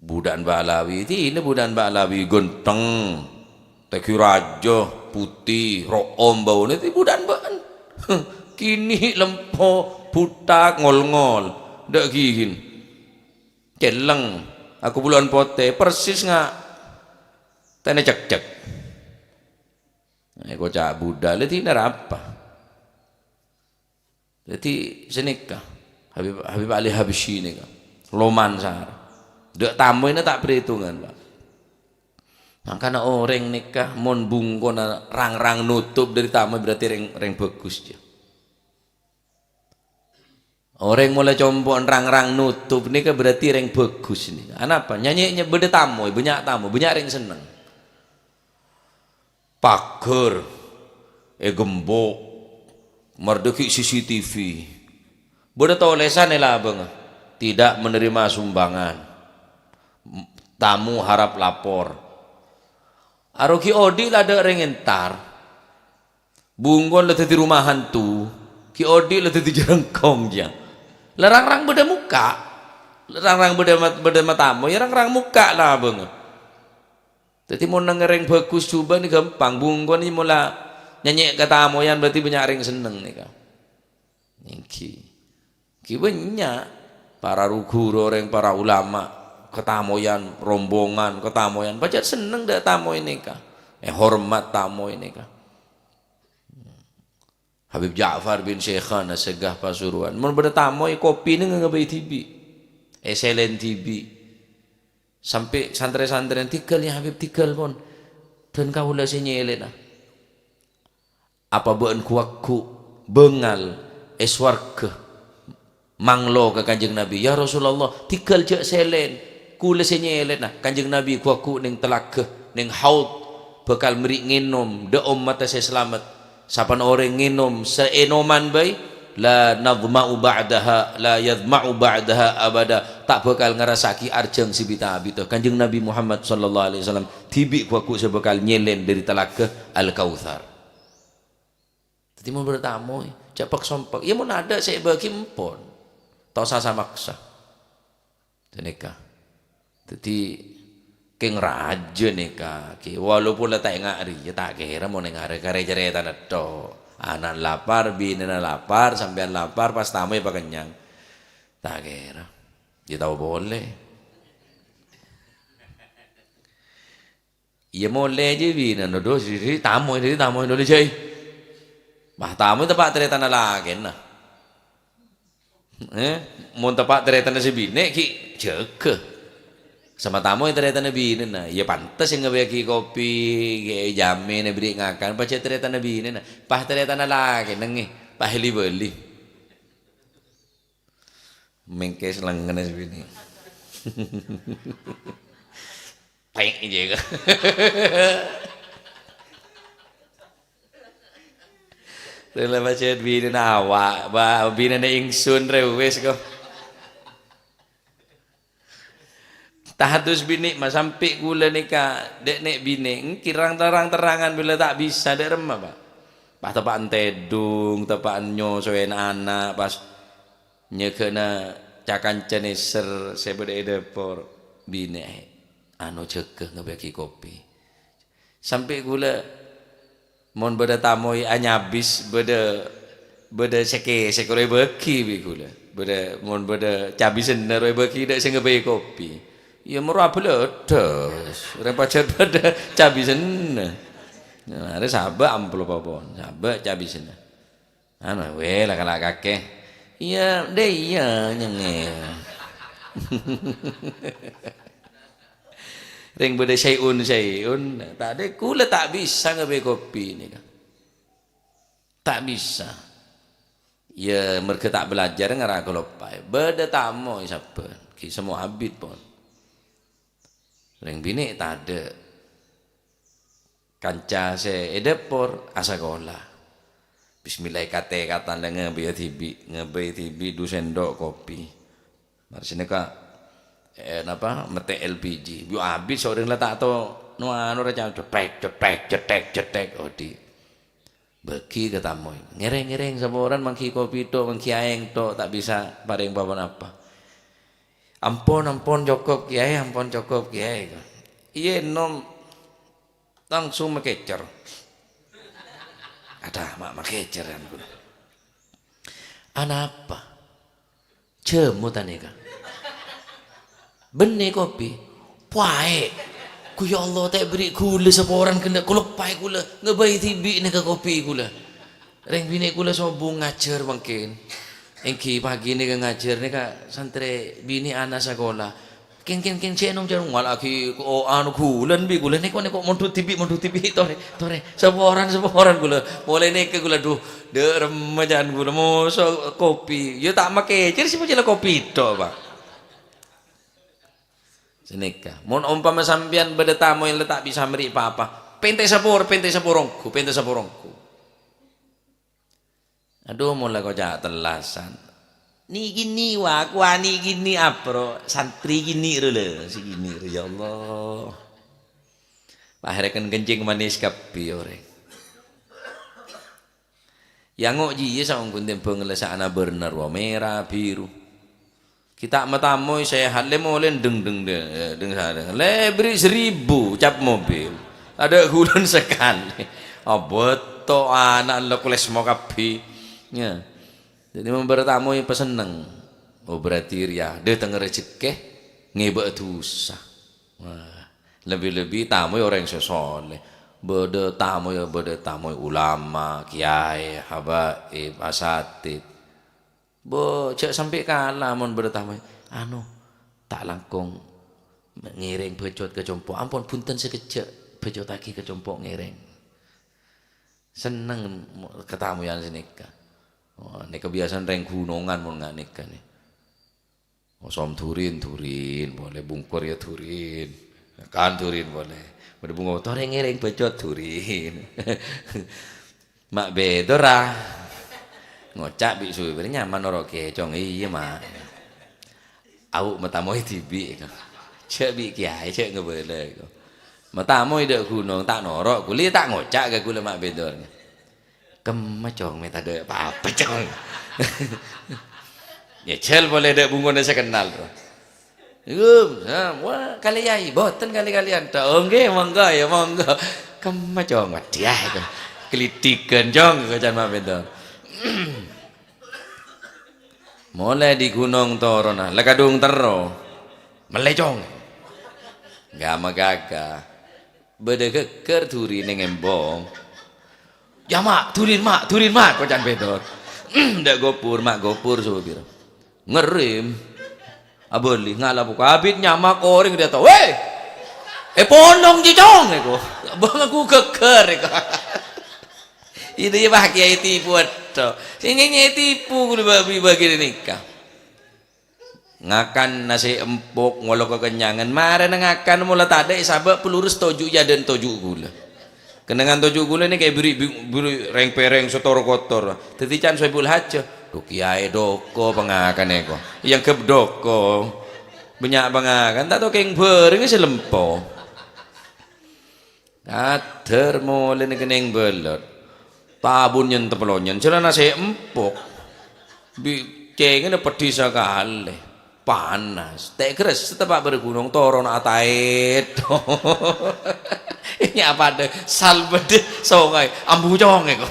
Budhâ'ân Mbak Alawi, dinna budhâ'ân Mbak Alawi ghântheng, tèngghi rajâ, putih, ro'om bâuna, dhâddhi budhâ'ân bâ'na. Kènè' lempo, buthak, ngol-ngol, dâ' ghihin. Celleng, akobulâ'ân potè, persis nga' Tènè cekcek. Èkoca' budhâk, la dinah arapa? Dhâddhi, sanèka, Habib, Habib Ali Habsyi nèka, loman sara. Dâ' tamoyna ta' parètongan, Pak. Mangkana orèng nèka mon bungkona rang-rang notop dâri tamoy, berarti rèng, rèng bhâghus, jâ. Orèng mola compo'na rang-rang notop nèka berarti rèng bhâghus nèka. Anapa? Nyanyè, ny-, bâdâ tamoy, bânnya' tamoy, bânnya' rèng senneng. Paghâr ègembok, mardhâghi' C C T V. Bâdâ tolèsan è labângnga, "Tidak menerima sumbangan. Tamu harap lapor." Arèya ghi' odi' tadâ' rèng entar. Bungkona la dhâddhi roma hantu, ghi' odi' la dhâddhi jhârângkong, jâ. La rang-rang bâdâ mokka'. La rang-rang bâdâ mat-, bâdâ matamoy, yâ rang-rang mokka' labângnga. Dhâddhi, mon neng rèng bhâghus jhubâ' nè ghâmpang, bungkona mola nyanyè katamoyan, berarti bânnya' rèng senneng nèka. Èngghi. Ghi bânnya' para ru-ghuru orèng, para ulama, katamoyan, rombongan, katamoyan. Pajhât senneng dâ' tamoy nèka. Èhormat tamoy nèka. Habib Ja'far bin Syaikhana Segah Pasuruan. Mon bâdâ tamoy, kopina ngabây dhibi'. Èsèlèn dhibi'. Sampè' santrè-santrèna, "Tèghâl, yâ Habib, tèghâl, pon. Dân kaulâ sè nyèlèna." "Apa bâ'ân ghu-wagghu bângal è sowarghâ manglo ka Kanjeng Nabi?" "Ya Rasulullah, tèghâl jhâ' sèlèn. Kaulâ sè nyèlèna. Kanjeng Nabi ghu-wagghu neng talaghâ, neng haud, bhâkal mèrè' ngènom dâ' ommaddhâ sè salamet. Sapana orèng ngènom saènoman bhâi, la nadhma'u ba'daha, la yadhma'u ba'daha abada. Ta' bhâkal ngarassa'aghi arjhâng sè bit-abitta." Kanjeng Nabi Muhammad sallallahu alaihi wasallam dhibi' ghu-wagghu sè bhâkal nyèlèn dâri talaghâ Al-Kautsar. Dhâddhi, mon bâdâ tamoy, jhâ' pak-sompek. Iyâ, mon adâ' sè èbâghi, empon. Ta' osa sa-maksa. Ghânèka. Dhâddhi, kèng rajâ nèka, ghi. Walaupun la ta' enga' rèya, ta' kèra mon enga' rèya, karè carètana tho. Ana'na lapar, binèna lapar, sampèyan lapar, pas tamoy èpakennyang. Ta' kèra. Ghi tao polè. Iyâ, molè jâ binèna, "Dhu, sè, sè, tamoy, sè, tamoy, dhu, jâi." Bâh, tamoy teppa' tarètanna lakèna. Eh, mon teppa' tarètanna sè binè', ghi' jâgâ. Sama tamoy tarètanna binèna. Iyâ, pantes sè ngabâyâghi kopi, ghi' jamèna bâri' ngakan, pajhât tarètanna binèna. Bâh, tarètanna lakèna, ngè, bâh, li-bâli. Mèngkès lengngenna sè binè'. Tèk, jâ. Rèla pajhât binèna awak, ba-, binèna ingsun rè wis kok. Tahadus binè' ma sampè' kaulâ nèka, dâ' nè' binè', ènggi rang-terrang-terrangan bilâ ta' bisa dâ' remma, Pak. Pas teppa'an tèdung, teppa'an nyosowèn ana', pas nyèghâna ca-kanca nèser sè bâdâ è dâpor, binè', anu, jâgâ ngabâyâghi kopi. Sampè' kaulâ, mon bâdâ tamoy anyabis, bâdâ, bâdâ sè kèsèk rowa èbâghi bi' kaulâ. Bâdâ, mon bâdâ cabisenna rowa èbâghi dâ' sè ngabâyâ kopi. Iyâ, moro abâlâdhâs. Orèng pajhât bâdâ cabisenna. Nah, arè sabâ' amplop apa pon, sabâ' cabisenna. Anu, wè, la kala' kakè. Iyâ, dâ' iyâ, nyengngè. Rèng bâdâ sè'un-sè'un. Ta' dâ', kaulâ ta' bisa ngabâyâ kopi nèka. Ta' bisa. Iyâ, merghâ ta' bâlâjâr ngara kaloppaè. Bâdâ tamoy sabbhân. Ghi' semmo abit pon. Rèng binè' tadâ'. Kanca sè è dâpor asakola. Bismillah, èkatè-katè la ngabâyâ dhibi', ngabâyâ dhibi' du sendok kopi. Marè sanèka, eh, napa, mètè L P G. Yu abit, orèng la ta' tao, no, anu, ra ca-, cetek, cetek, cetek, cetek, odi'. Bâghi ka tamoy. Ngèrèng-ngèrèng saporana, mangghi kopi tho', mangghi aèng tho', ta' bisa parèng pa-ponapa. "Ampon, ampon, cokop, Kèyaè, ampon, cokop, Kèyaè." Iyâ, ènom. Langsung makècèr. Adâ, ma', makècèr, ampon. Anapa? Jhâmo ta' nèka? Bânnè kopi? Paè'. Ghu, ya Allah, ta' èberri' ghulâ saporana ghellâ', kaloppaè ghulâ, ngabâi dhibi' nèka kopi ghulâ. Rèng binè' ghulâ sobung ngajhâr mangkèn. Èngghi pagi nèka ngajhâr, nèka santrè binè' ana' sakola. Kèng, kèng, kèng, cè' nom, cè' nom, ngala' ghi-, ko-, anu, ghulâ bi' ghulâ nèko, nèko, mondhut dhibi', mondhut dhibi', torè, torè. Saporana, saporana ghulâ. Molaè nèka ghulâ, dhu, dâ' remma can ghulâ, moso kopi. Ya ta' makè, cè' sè pojâ la kopi tok, Pak. Sanèka. Mon ompama sampèyan bâdâ tamoy la ta' bisa mèrè pa-apa, pèntè sapor-, pèntè saporonggu, pèntè saporonggu. Adhu, mola koca' tellasan. Nè'-kènè' wa, kowa nè'-kènè' apro, santrè kènè' ro la, sè kènè' ro, ya Allah. Akhèrra kan kencing manis kabbhi orèng. Èyango' jiyâ saongghuna tèmbhâng la sa'ana bârna rowa, mèra, biru. Ghi' ta' matamoy sèhat, lè molè deng-deng de-, deng-sadeng. Lè bri' seribu cap mobil. Tadâ' ghulâna sakalè. Abâto ana' la kolesmo kabbhi. Ya. Dhâddhi mon bârâ tamoy pasenneng. Oh, berarti rèya dâteng rejekkè, ngèbâ dhusa. Wah, lebbi-lebbi tamoy orèng sè soleh. Bâdâ tamoy, bâdâ tamoy ulama, kiyaè, habaib, asatid. Bo, jhâ' sampè' kala mon bâdâ tamoy. Anu, ta' langkong ngèrèng bhâjot ka compo'. Ampon, bhunten sakejjhâ', bhâjotaghi ka compo' ngèrèng. Senneng mo-, katamoyan sanèka. Oh, nèka biyasana rèng ghunongan mon nga' nèka nè. Osom dhurin, dhurin, polè bungkur ya dhurin. Kan dhurin polè. Bâdâ bungkur, "Torè ngèrèng bhâjot," dhurin. Ma' bhidhâr, ah. Ngoca' bi' supir, "Nyaman noro' kèya, Cong." "Iyâ, Ma'." Au' matamoy dhibi', èko. Jhâ' bi' kiyaè, jhâ' ngabâlâ, èko. Matamoy dâ' ghunong, ta' noro', ghulâ ta' ngoca' ka ghulâ ma' bhidhâr. "Kemma, Cong, mè' tadâ' pa-apa, Cong." Èjhâl polè dâ' bungkona sè kennal, bro. "Gum, ha, wah, kalè yai, bhunten kalè-kalèyan, Cong." "Oh, ngghi, monggo, ya, monggo." "Kemma, Cong, wadhi, ah, èko. Kelidhighân, Cong," èko can ma' bhidhâr. Molaè dâri ghunong torona, la kadhung terro. Mellè, Cong. Ghâ' maghâghâ. Bâdâ ghâgghâr dhurin neng embong. "Ya, Ma', dhurin, Ma', dhurin, Ma'," èko can bhidhâr. Dâ' ghopur, ma' ghopur sopir. Ngerrem. Abâli, ngala' buka abit nyamak orèng dâ' tao. "Wè! Èponong jiyâ, Cong," èko. Bânggu ghâgghâr, èko. Itu ya, Pak Kiai, tipu, èto. Sè nyè-, nyè tipu ghulâ bâ-, bâgi nèka. Ngakan nasè' empok, ngolok kakennyangan. Marèna ngakan mola tadâ' èsabâ' pelurus toju' yâ dân toju' ghulâ. Kennengngan toju' ghulâ nèka èberri' bi-, berri' rèng-pèrèng sè tor-kotor. Dhâddhi can Sohibul Hajah, "Dhu kiyaè dhoko pangakanna èko. Èyangghep dhoko. Bânnya' pangakan, ta' tao kèng bhâreng sè lempo." Adhâr molèna kennèng bâlât. Tabun nyèntep lonyen, sèra nasè' empok. Bi-, cèngèna peddhi sakalè. Panas. Ta' gres, teppa' bârâ ghunong, torona ataèt. Nya' padâ salbâddhâ songay, ambu cong èko.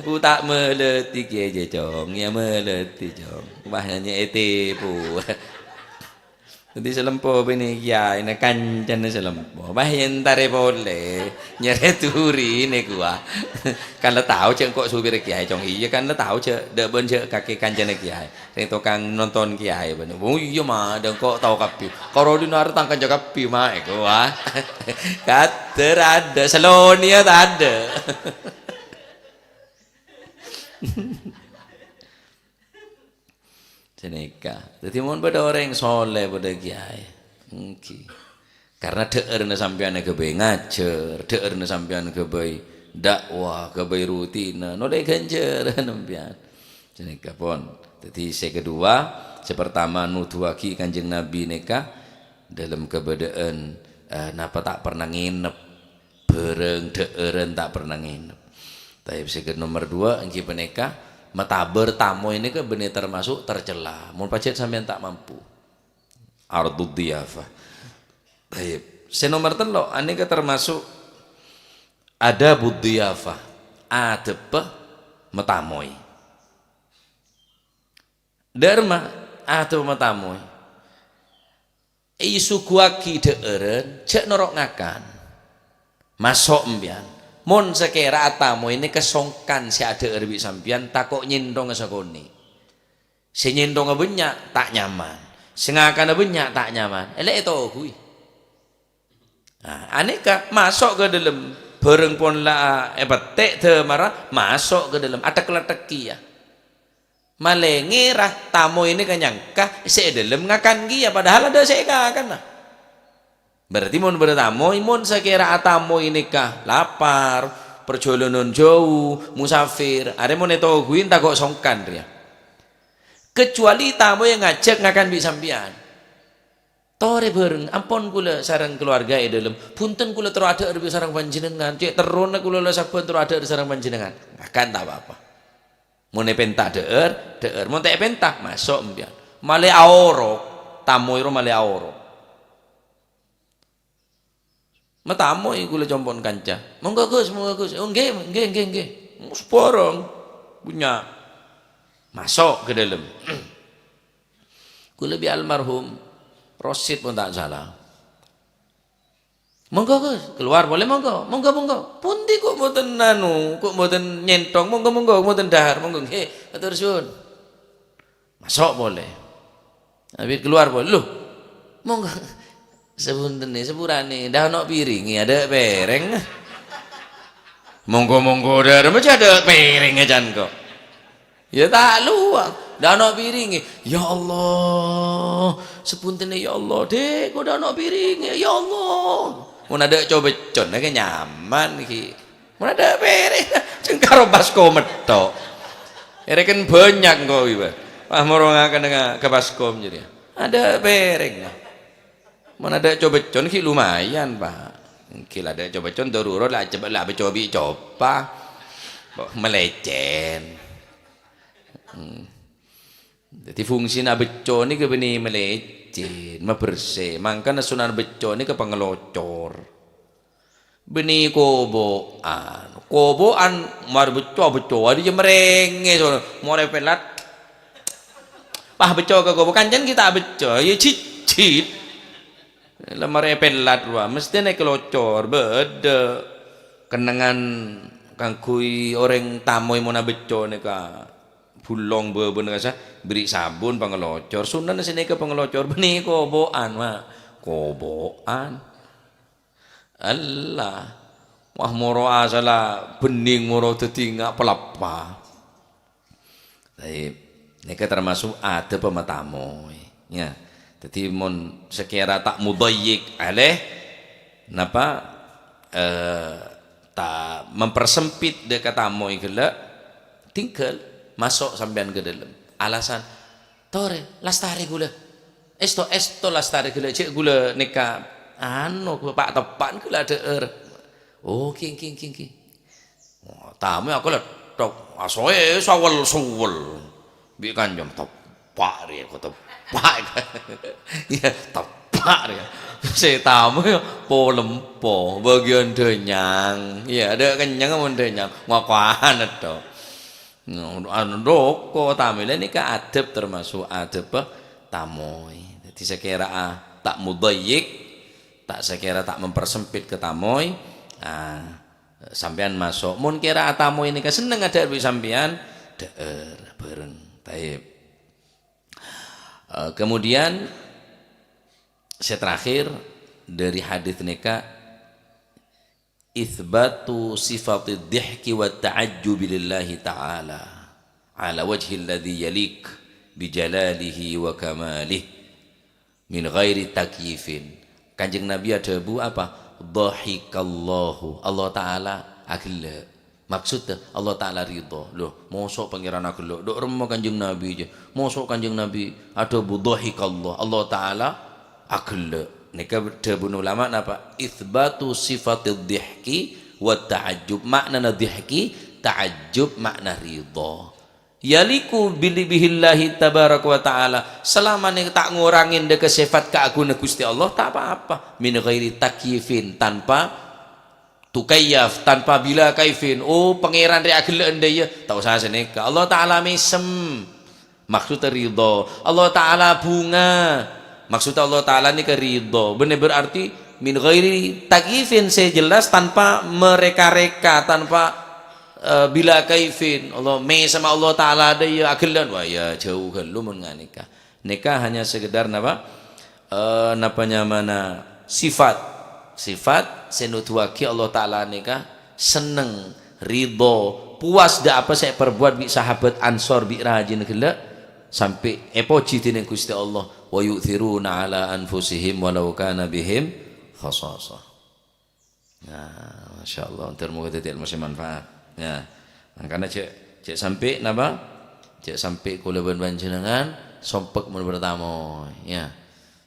Aku ta' malètè kèya, Cong. Ya malètè, Cong. Wah, nyè' ètipu. Dhâddhi sè lempo bânnè kiyaèna kancana sè lempo. Wah, èntarè polè. Nyarè dhurin èko, ah. Kan la tao jhâ' engko' supir kiyaè, Cong. Iyâ, kan la tao jhâ' dâ' bân jhâ' kakè kancana kiyaè. Sè tokang nonton kiyaè bânnè. Oh iyâ, Ma', dâ' engko' tao kabbhi. Karo dhinna' arè tang kanca kabbhi, Ma', èko, ah. Kadâr adâ', salonèya tadâ'. Sanèka. Dhâddhi, mon bâdâ orèng soleh, bâdâ kiyaè, èngghi. Karna dhâ'ârna sampèyan ghâbây ngajhâr, dhâ'ârna sampèyan ghâbây dakwah, ghâbây rutina, nolè ghânjhârân sampèyan. Sanèka pon. Dhâddhi, sè kedua, sè pertama, nodhuwâghi Kanjeng Nabi nèka dâlem kabâdâ'ân, eh, napa ta' pernah ngènep. Bhârâng dhâ'ârân ta' pernah ngènep. Tayyib, sè ke nomer dua èngghi panèka matabâr tamoy nèka bânnè termasuk tercela. Mon pajhât sampèyan ta' mampu. Ardud dhiyafah. Tayyib. Sè nomer tello', anèka termasuk adabud dhiyafah. Adhâbbhâ matamoy. Dârma, adhâbbhâ matamoy. Èsuguwaghi dhâ'ârân, jhâ' noro' ngakan. Maso' empèyan. Mon sakèra atamoy nèka songkan sè adhâ'âr bi' sampèyan, tako' nyènthongnga sakonè'. Sè nyènthongnga bânnya' ta' nyaman. Sè ngakana bânnya' ta' nyaman. Èlè ètoghuwi. Nah, anèka maso' ka dâlem. Bhârâng pon la èpettè' dâmarra, maso' ka dâlem. Athek-lathek kèya. Malè ngèra tamoy nèka nyangka sè è dâlem ngakan kèya, padahal adâ' sè èkakana. Berarti mon bâdâ tamoy, mon sakèra atamoy nèka lapar, parjhâlânan jhâu, musafir, arè mon ètoghuwi tako' songkan rèya. Kecuali tamoy ngajhâk ngakan bi' sampèyan. Torè bhâreng, ampon kaulâ sareng keluarga è dâlem. Bhunten kaulâ terro adhâ'âr bi' sareng panjhennengngan. Cè' terrona kaulâ la sabbhân terro adhâ'âr sareng panjhennengngan. Ngakan ta' pa-apa. Mon èpènta dhâ'âr, dhâ'âr. Mon ta' èpènta, maso' empèyan. Malè aorok, tamoy ro malè aorok. Matamoy kaulâ compo'na kanca. "Monggo, Gus, monggo, Gus." "Oh, ngghi, ngghi, ngghi, ngghi." Mus bhârâng. Bânnya'. Maso' ka dâlem. Kaulâ bi' almarhum Rosid mon ta' sala. "Monggo, Gus, keluar polè, monggo. Monggo, monggo." "Pundi kok mboten anu, kok mboten nyènthong? Monggo, monggo, mboten dhâhar. Monggo, ngghi, atur suwun." Maso' polè. Abit keluar polè. "Loh, monggo." "Sabhunten, sapurana, dhâ' ono' piringnga, adâ' pèrèng." "Monggo, monggo, dhâhar, ma' jhâ' adâ' pèrèngnga can kok." Ya ta' lowa, dhâ' ono' piringnga. "Ya Allah, sabhunten, ya Allah, Dek, kok dhâ' ono' piringnga, ya Allah." Mon adâ' co-beccona kè nyaman, ghi. Mon adâ' pèrèng, jhâ' karo baskom metto'. Èrèken bânnya' engko' wi, Pak. Wah, moro ngakana ka, ka baskom jârèya. Adâ' pèrèng. Mon adâ' co-beccon ghi' lumayan, Pak. Ghi' la adâ' co-beccon darurat la coba la becco bi' copa. Kok malècèn. Hmm. Dhâddhi fungsina becco nèka bânnè malècèn, mabersè. Mangkana sunat becco nèka pangalocor. Bânnè kobo'an. Kobo'an marè becco, becco. Adâ' jâ marèngè sono. Morè pèlat. Pas becco ka kobo', kancana ghi' ta' becco. Ya jijit. La marè pèlat rowa. Mestèna èkalocor. Bâdâ kennengngan kaangghuy orèng tamoy mon abecco nèka. Bulong bâbâna kasa, bherri' sabun pangalocor. Sunana sè nèka pangalocor. Bânnè kobo'an, Ma'. Kobo'an. Allah. Wah, moro asalla bhendhing, moro dhâddhi nga' palappa. Taib. Nèka termasuk adâbbhâ matamoy. Ya. Dhâddhi mon sakèra ta' mudhayyik alaih, napa, eh, ta' mempersempit dâ' ka tamoy ghellâ', tinggal, maso' sampèyan ka dâlem. Alasan, "Torè, lastarè ghulâ." Èsto, èsto lastarè ghellâ', jhâ' ghulâ nèka, anu, pa'-teppa'an ghellâ' adhâ'âr. Oh, ghi, ghi, ghi, ghi. Oh, tamoy akalètthok, asoè sawel-suwel. Bi' kancana, "Teppa' rèya, kok teppa'." Iyâ, teppa' rèya. Sè tamoy polempo, bâgiyân dhânyang. Iyâ, adâ' kennyang mon dhânyang. Ngokowan ètto. No, anu, doko tamoy. La nèka adâb termasuk adâbbhâ tamoy. Dhâddhi sakèra'a ta' mudhayyik, ta' sakèra ta' mempersempit ka tamoy, ah, sampèyan maso'. Mon kèra tamoy nèka senneng adhâ'âr bi' sampèyan, dhâ'âr bhâreng. Taib. Eh, kemudian, sè terakhir dari hadis nèka, itsbatu sifatid dhihki wat ta'ajjubi lillahi ta'ala ala wajhil ladzi yaliq bi jalalihi wa kamalih min ghairi takyifin. Kanjeng Nabi adhâbu apa? "Dhahikallahu." Allah Ta'ala aghellâ'. Maksudda Allah Ta'ala ridho. Loh, moso' Pangèran aghellâ'? Dâ' remma Kanjeng Nabi jâ. Moso' Kanjeng Nabi adhâbu, "Dhahikallah." Allah Ta'ala aghellâ'. Nèka dhâbuna ulama napa? Itsbatu sifatid dhihki wa ta'ajjub. Ma'nana dhihki, ta'ajjub, ma'na ridho. Yaliqu bi, bihillahi tabaraka wa ta'ala. Salamana ta' ngorangè dâ' ka sifat kaagunganna Ghustè Allah, ta' pa-apa. Min ghairi takyifin, tanpa tukayyaf, tanpa bila kaifin. Oh, Pangèran rè aghellâ' endâ' iyâ. Ta' osa sanèka. Allah Ta'ala mèsem. Maksudda ridho. Allah Ta'ala bhunga. Maksudnya Allah Ta'ala nèka ridho. Bânnè berarti min ghairi takyifin, sè jelas tanpa mereka-reka, tanpa, eh, bila kaifin. Allah, mè' sama Allah Ta'ala ada ya agellan. Wah, ya jauh ghâllu mon nga' nèka. Nèka hanya sekedar napa? Eh, napa nyamana sifat. Sifat sè nuduwaghi Allah Ta'ala nèka senneng, ridho, puas dâ' apa sè èparbuwat bi' sahabat Ansor, bi' rajina ghellâ', sampè' èpojhi dhinèng Ghustè Allah, "Wa yu'thiruna ala anfusihim walau kana bihim khasasah." Nah, masyaallah, moghâ dhâddhi ilmu sè manfaat. Ya. Mangkana jhâ', jhâ' sampè' napa? Jhâ' sampè' kaulâ bân panjhennengngan sompek mon bertamoy, ya.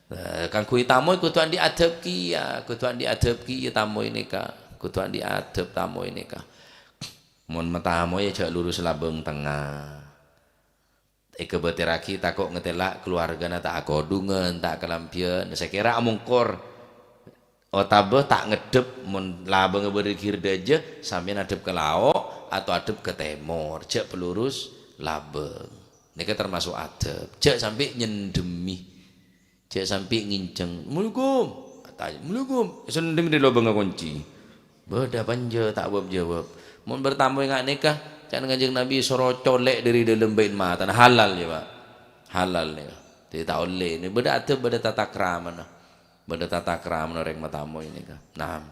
Eh, kaangghuy tamoy kodhu andi' adhâb kèya, kodhu andi' adhâb kèya tamoy nèka, kodhu andi' adhâb tamoy nèka. Mon matamoy ya jhâ' lurus labâng tengnga. Èkabâtèrraghi tako' ngatèla' kaluwargana ta' akodhungan, ta' akalambhiyân, sakèra amongkor otabâ ta' ngeddhep, mon labângnga bâri' ghir dâjâ, sampèyan addhep ka lao' atau addhep ka tèmor, jhâ' palurus labâng. Nèka tamaso' adhâb, jhâ' sampè' nyendhemmi. Jhâ' sampè' ngèncèng, "Assalamualaikum." Atanya, "Assalamualaikum." Sendhem dâri lobângnga konci. Bâdâ panja ta' wâp-jawâp. Mon bertamoy nga' nèka, ca'na Kanjeng Nabi soro colè' dâri dâlem bâi' matana. Halal ya, Pak. Halal nèka. Dhâddhi ta' ollè. Nèka bâdâ adhâb, bâdâ tata kramana. Bâdâ tata kramana orèng matamoy nèka. Nah,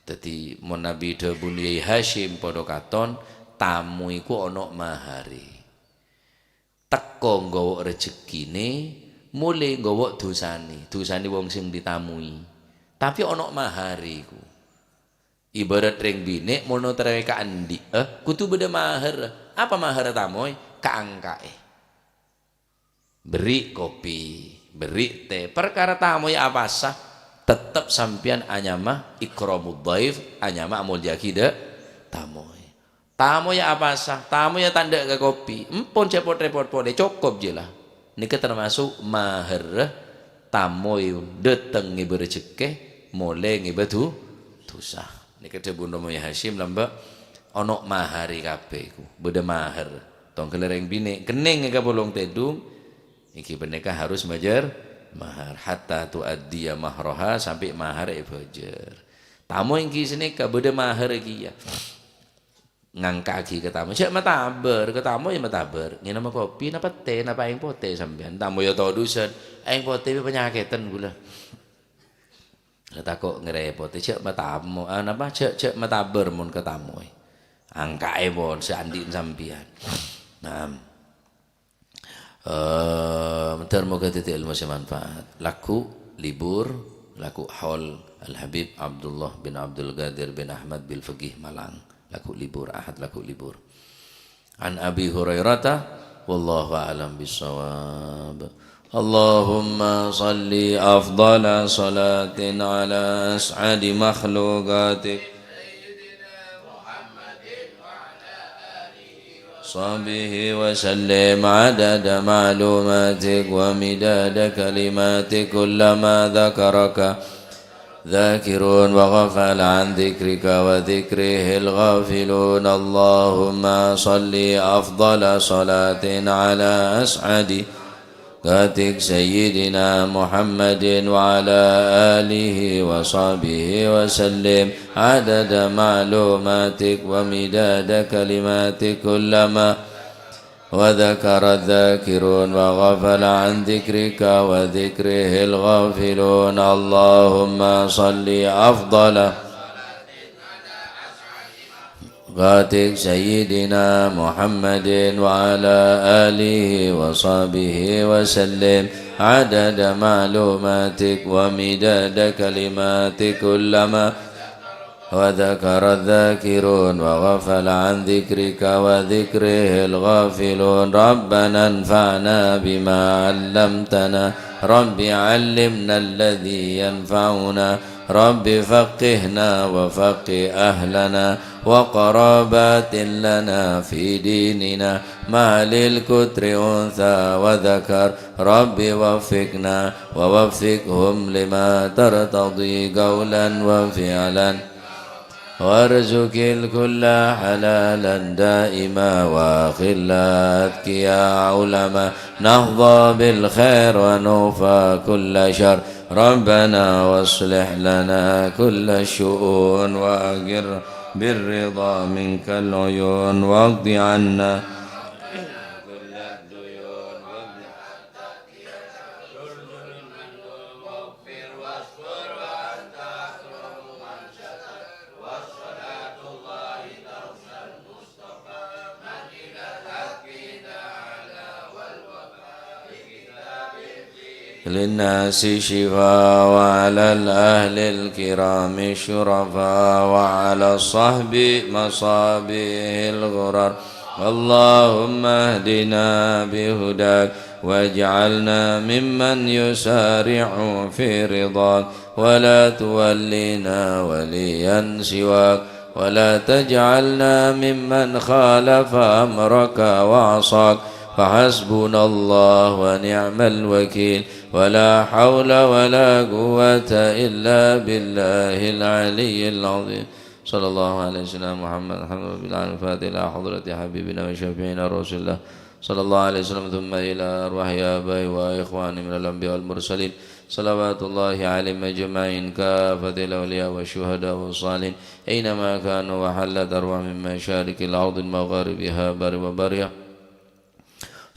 dhâddhi mon Nabi dhâbuna Yai Hasyim padâ katon, tamoy ku ono' maharè. Tèko nggawa rejhekkèna, molè nggawa dhusana, dhusana wong sè ètamoy. Tapè ono' maharè iku. Ibarat rèng binè' mon notorè ka andi'â, kodhu bâdâ mahar. Apa mahar tamoy? Kaangka'è. Berri' kopi, berri' tè. Parkara tamoy apasa, tettep sampèyan anyama ikramud dhaif, anyama amoljâ'aghi dâ' tamoy. Tamoy apasa, tamoy ta' endâ' ka kopi. Empon jhâ' pot-rèpot polè, cokop jiyâ la. Nèka tamaso' mahar tamoy dâteng ngèbâ rejhekkè, molè ngèbâ du-, dhusa. Nèka dhâbuna Romo Hasyim lambâ', ono' maharè kabbhi iku, bâdâ mahar. Tongghâl rèng binè', kennèng ka polong tèdung, èngghi panèka harus majâr mahar. Hatta tu'addiya mahraha, sampè' mahar èbâjâr. Tamoy èngghi sanèka bâdâ mahar kèya. Ngangka'aghi ka tamoy, jhâ' matabâr, ka tamoy ya matabâr. Ngènoma kopi napa tè, napa aèng potè sampèyan? Tamoy ya todusân, aèng potè panyakèdhân ghulâ. La tako' ngarèpotè, jhâ' matamo-, ah, napa, jhâ', jhâ' matabâr mon ka tamoy. Angka'è mon sè andi'na sampèyan. Nah. Eh, mandhâr moghâ dhâddhi ilmu sè manfaat. Lagu libur, lagu haul Al-Habib Abdullah bin Abdul Qadir bin Ahmad bin Faqih Malang. Lagu libur, Ahad lagu libur. An Abi Hurairata, wallahu a'lam bissawab. Allahumma salli afdhala salatin ala as'adi makhluqatik. Sahbihi wa sallim adada ma'lumatik wa midada kalimatik kullama dzakaraka dzakirun wa ghafala an dzikrika wa dzikrihil ghafilun. Allahumma salli afdhala salatin ala as'adi Qatik Sayyidina Muhammadin wa ala alihi wa sahbihi wa sallim adada ma'lumatik wa midada kalimatik kullama wa dzakara dzakirun wa ghafala an dzikrika wa dzikrihil ghafilun. Allahumma salli afdala Qatik Sayyidina Muhammadin wa ala alihi wa sahbihi wa sallim adada ma'lumatik wa midada kalimatik kullama wa dzakara dzakirun wa ghafala an dzikrika wa dzikrihil ghafilun. Rabbana anfa'na bima 'allamtana. Rabbi 'allimna alladzi yanfa'una. Rabbi faqqihna wa faqqih ahlana wa qarabatin lana fi dinina ma'al qutri untha wa dzakar. Rabbi waffiqna wa waffiqhum lima tartadhi qaulan wa fi'lan. وارزق الكل حلالا دائما، وخلة أتقياء علماء، نحظى بالخير ونوفى كل شر. ربنا واصلح لنا كل الشؤون، وأقر بالرضا منك العيون، واقض عنا للناس شفاء، وعلى الأهل الكرام الشرفاء، وعلى الصحب مصابيح الغرر. اللهم اهدنا بهداك، واجعلنا ممن يسارع في رضاك، ولا تولنا وليا سواك، ولا تجعلنا ممن خالف أمرك وعصاك، فحسبنا الله ونعم الوكيل، ولا حول ولا قوة إلا بالله العلي العظيم. صلى الله على سيدنا محمد، الحمد لله رب العالمين. الفاتحة إلى حضرة حبيبنا وشفيعنا رسول الله صلى الله عليه وسلم، ثم إلى أرواح آبائي وإخواني من الأنبياء والمرسلين، صلوات الله عليهم أجمعين، كافة الأولياء والشهداء والصالحين، أينما كانوا، وحلت أرواحهم من مشارق الأرض ومغاربها، برها وبحرها،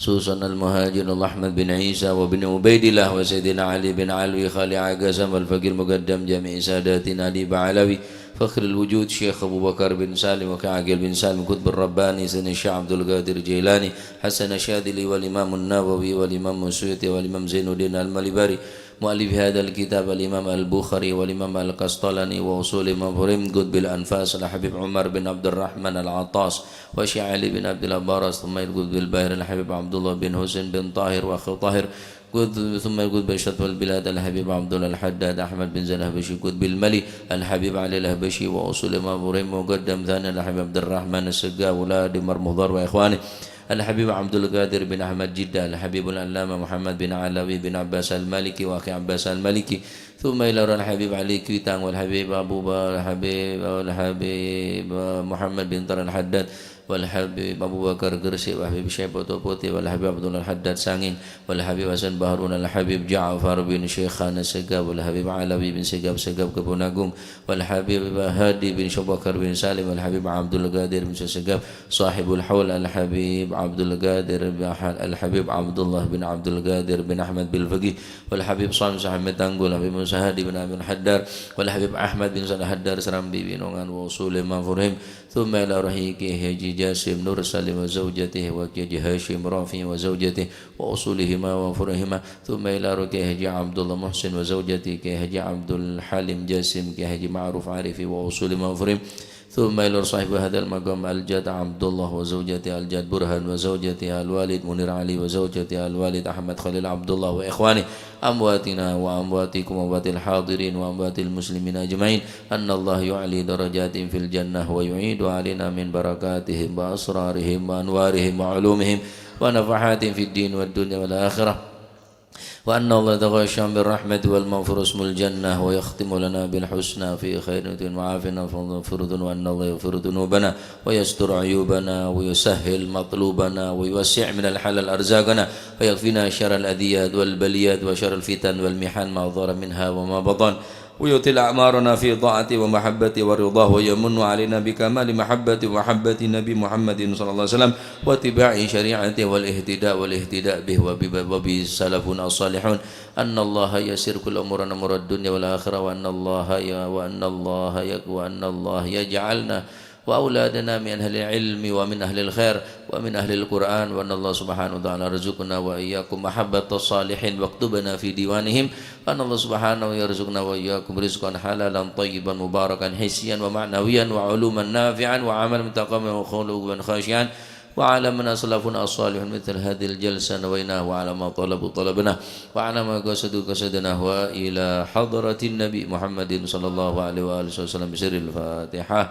خصوصا المهاجر أحمد بن عيسى وابن عبيد الله وسيدنا علي بن علوي خالع قسم والفقيه المقدم جميع ساداتنا علي بعلوي فخر الوجود شيخ أبو بكر بن سالم وكعقيل بن سالم قطب الرباني سيدنا الشيخ عبد القادر جيلاني حسن الشاذلي والإمام النووي والإمام السيوطي والإمام زين الدين المليباري مؤلف هذا الكتاب الإمام البخاري والإمام القسطلاني وأصول مفاهيم قطب الأنفاس الحبيب عمر بن عبد الرحمن العطاس وشيخ علي بن عبد الله براس، ثم القطب الباهر الحبيب عبد الله بن حسين بن طاهر وأخي طاهر، قطب، ثم القطب الشرف البلاد الحبيب عبد الله الحداد أحمد بن زين الحبشي، قطب الملي الحبيب علي الحبشي، وأصول مفاهيم مقدم ثاني الحبيب عبد الرحمن السقاف، أولاد مرمضار وإخوانه، الحبيب عبد القادر بن أحمد جدة، الحبيب العلامة محمد بن علوي بن عباس المالكي وأخي عباس المالكي، ثم إلى روح الحبيب علي كويتانغ والحبيب أبو با-، الحبيب، الحبيب محمد بن طارق الحداد، والحبيب أبو بكر قرسي، والحبيب شيبة توبوتي، والحبيب عبد الله الحداد سانغين، والحبيب حسن بحرون، الحبيب جعفر بن شيخان السقاف، والحبيب علوي بن سقاف، سقاف كبون أقونغ، والحبيب هادي بن شيخ أبو بكر بن سالم، والحبيب عبد القادر بن سقاف، صاحب الحول، الحبيب عبد القادر بن أح-، الحبيب عبد الله بن عبد القادر بن أحمد بالفقيه، والحبيب صالح صاحب متانغول، الحبيب موسى هادي بن أمين حدار، والحبيب أحمد بن صالح حدار سرامبي بنونغان وأصول مفاهيم، ثم إلى روح كي حاجي جاسم نور سليم وزوجته، وكي حاجي هاشم رافع وزوجته، وأصولهما وفروعهما، ثم إلى روح كي حاجي عبد الله محسن وزوجته، كي حاجي عبد الحليم جاسم، كي حاجي معروف عارفي وأصول مفاهيم، ثم إلى صاحب هذا المقام الجد عبد الله وزوجته، الجد برهان وزوجته، الوالد منير علي وزوجته، الوالد أحمد خليل عبد الله وإخوانه، أمواتنا وأمواتكم وأموات الحاضرين وأموات المسلمين أجمعين، أن الله يعلي درجاتهم في الجنة ويعيد علينا من بركاتهم وأسرارهم وأنوارهم وعلومهم ونفحاتهم في الدين والدنيا والآخرة. وأن الله يتغشى بالرحمة والمغفرة اسم الجنة، ويختم لنا بالحسنى في خير وعافية، فيغفر ذنوبنا، وأن الله يغفر ذنوبنا ويستر عيوبنا ويسهل مطلوبنا ويوسع من الحلال أرزاقنا، ويكفينا شر الأذيات والبليات وشر الفتن والمحن ما ظهر منها وما بطن، ويطيل أعمارنا في طاعته ومحبته ورضاه، ويمن علينا بكمال محبته ومحبة النبي محمد صلى الله عليه وسلم واتباع شريعته والاهتداء والاهتداء به وب-، وبه سلفنا الصالحون. أن الله يسر كل أمورنا أمور الدنيا والآخرة، وأن الله ي-، وأن الله ي-، وأن الله يجعلنا وأولادنا من أهل العلم ومن أهل الخير ومن أهل القرآن، وأن الله سبحانه وتعالى يرزقنا وإياكم محبة الصالحين واكتبنا في ديوانهم، وأن الله سبحانه يرزقنا وإياكم رزقا حلالا طيبا مباركا حسيا ومعنويا وعلوما نافعا وعملا متقبلا وقلوبا خاشعا، وعلى من أسلفنا الصالحون مثل هذه الجلسة نويناه، وعلى ما طلبوا طلبناه، وعلى ما قصدوا قصدناه، وإلى حضرة النبي محمد صلى الله عليه وآله وسلم بسر الفاتحة.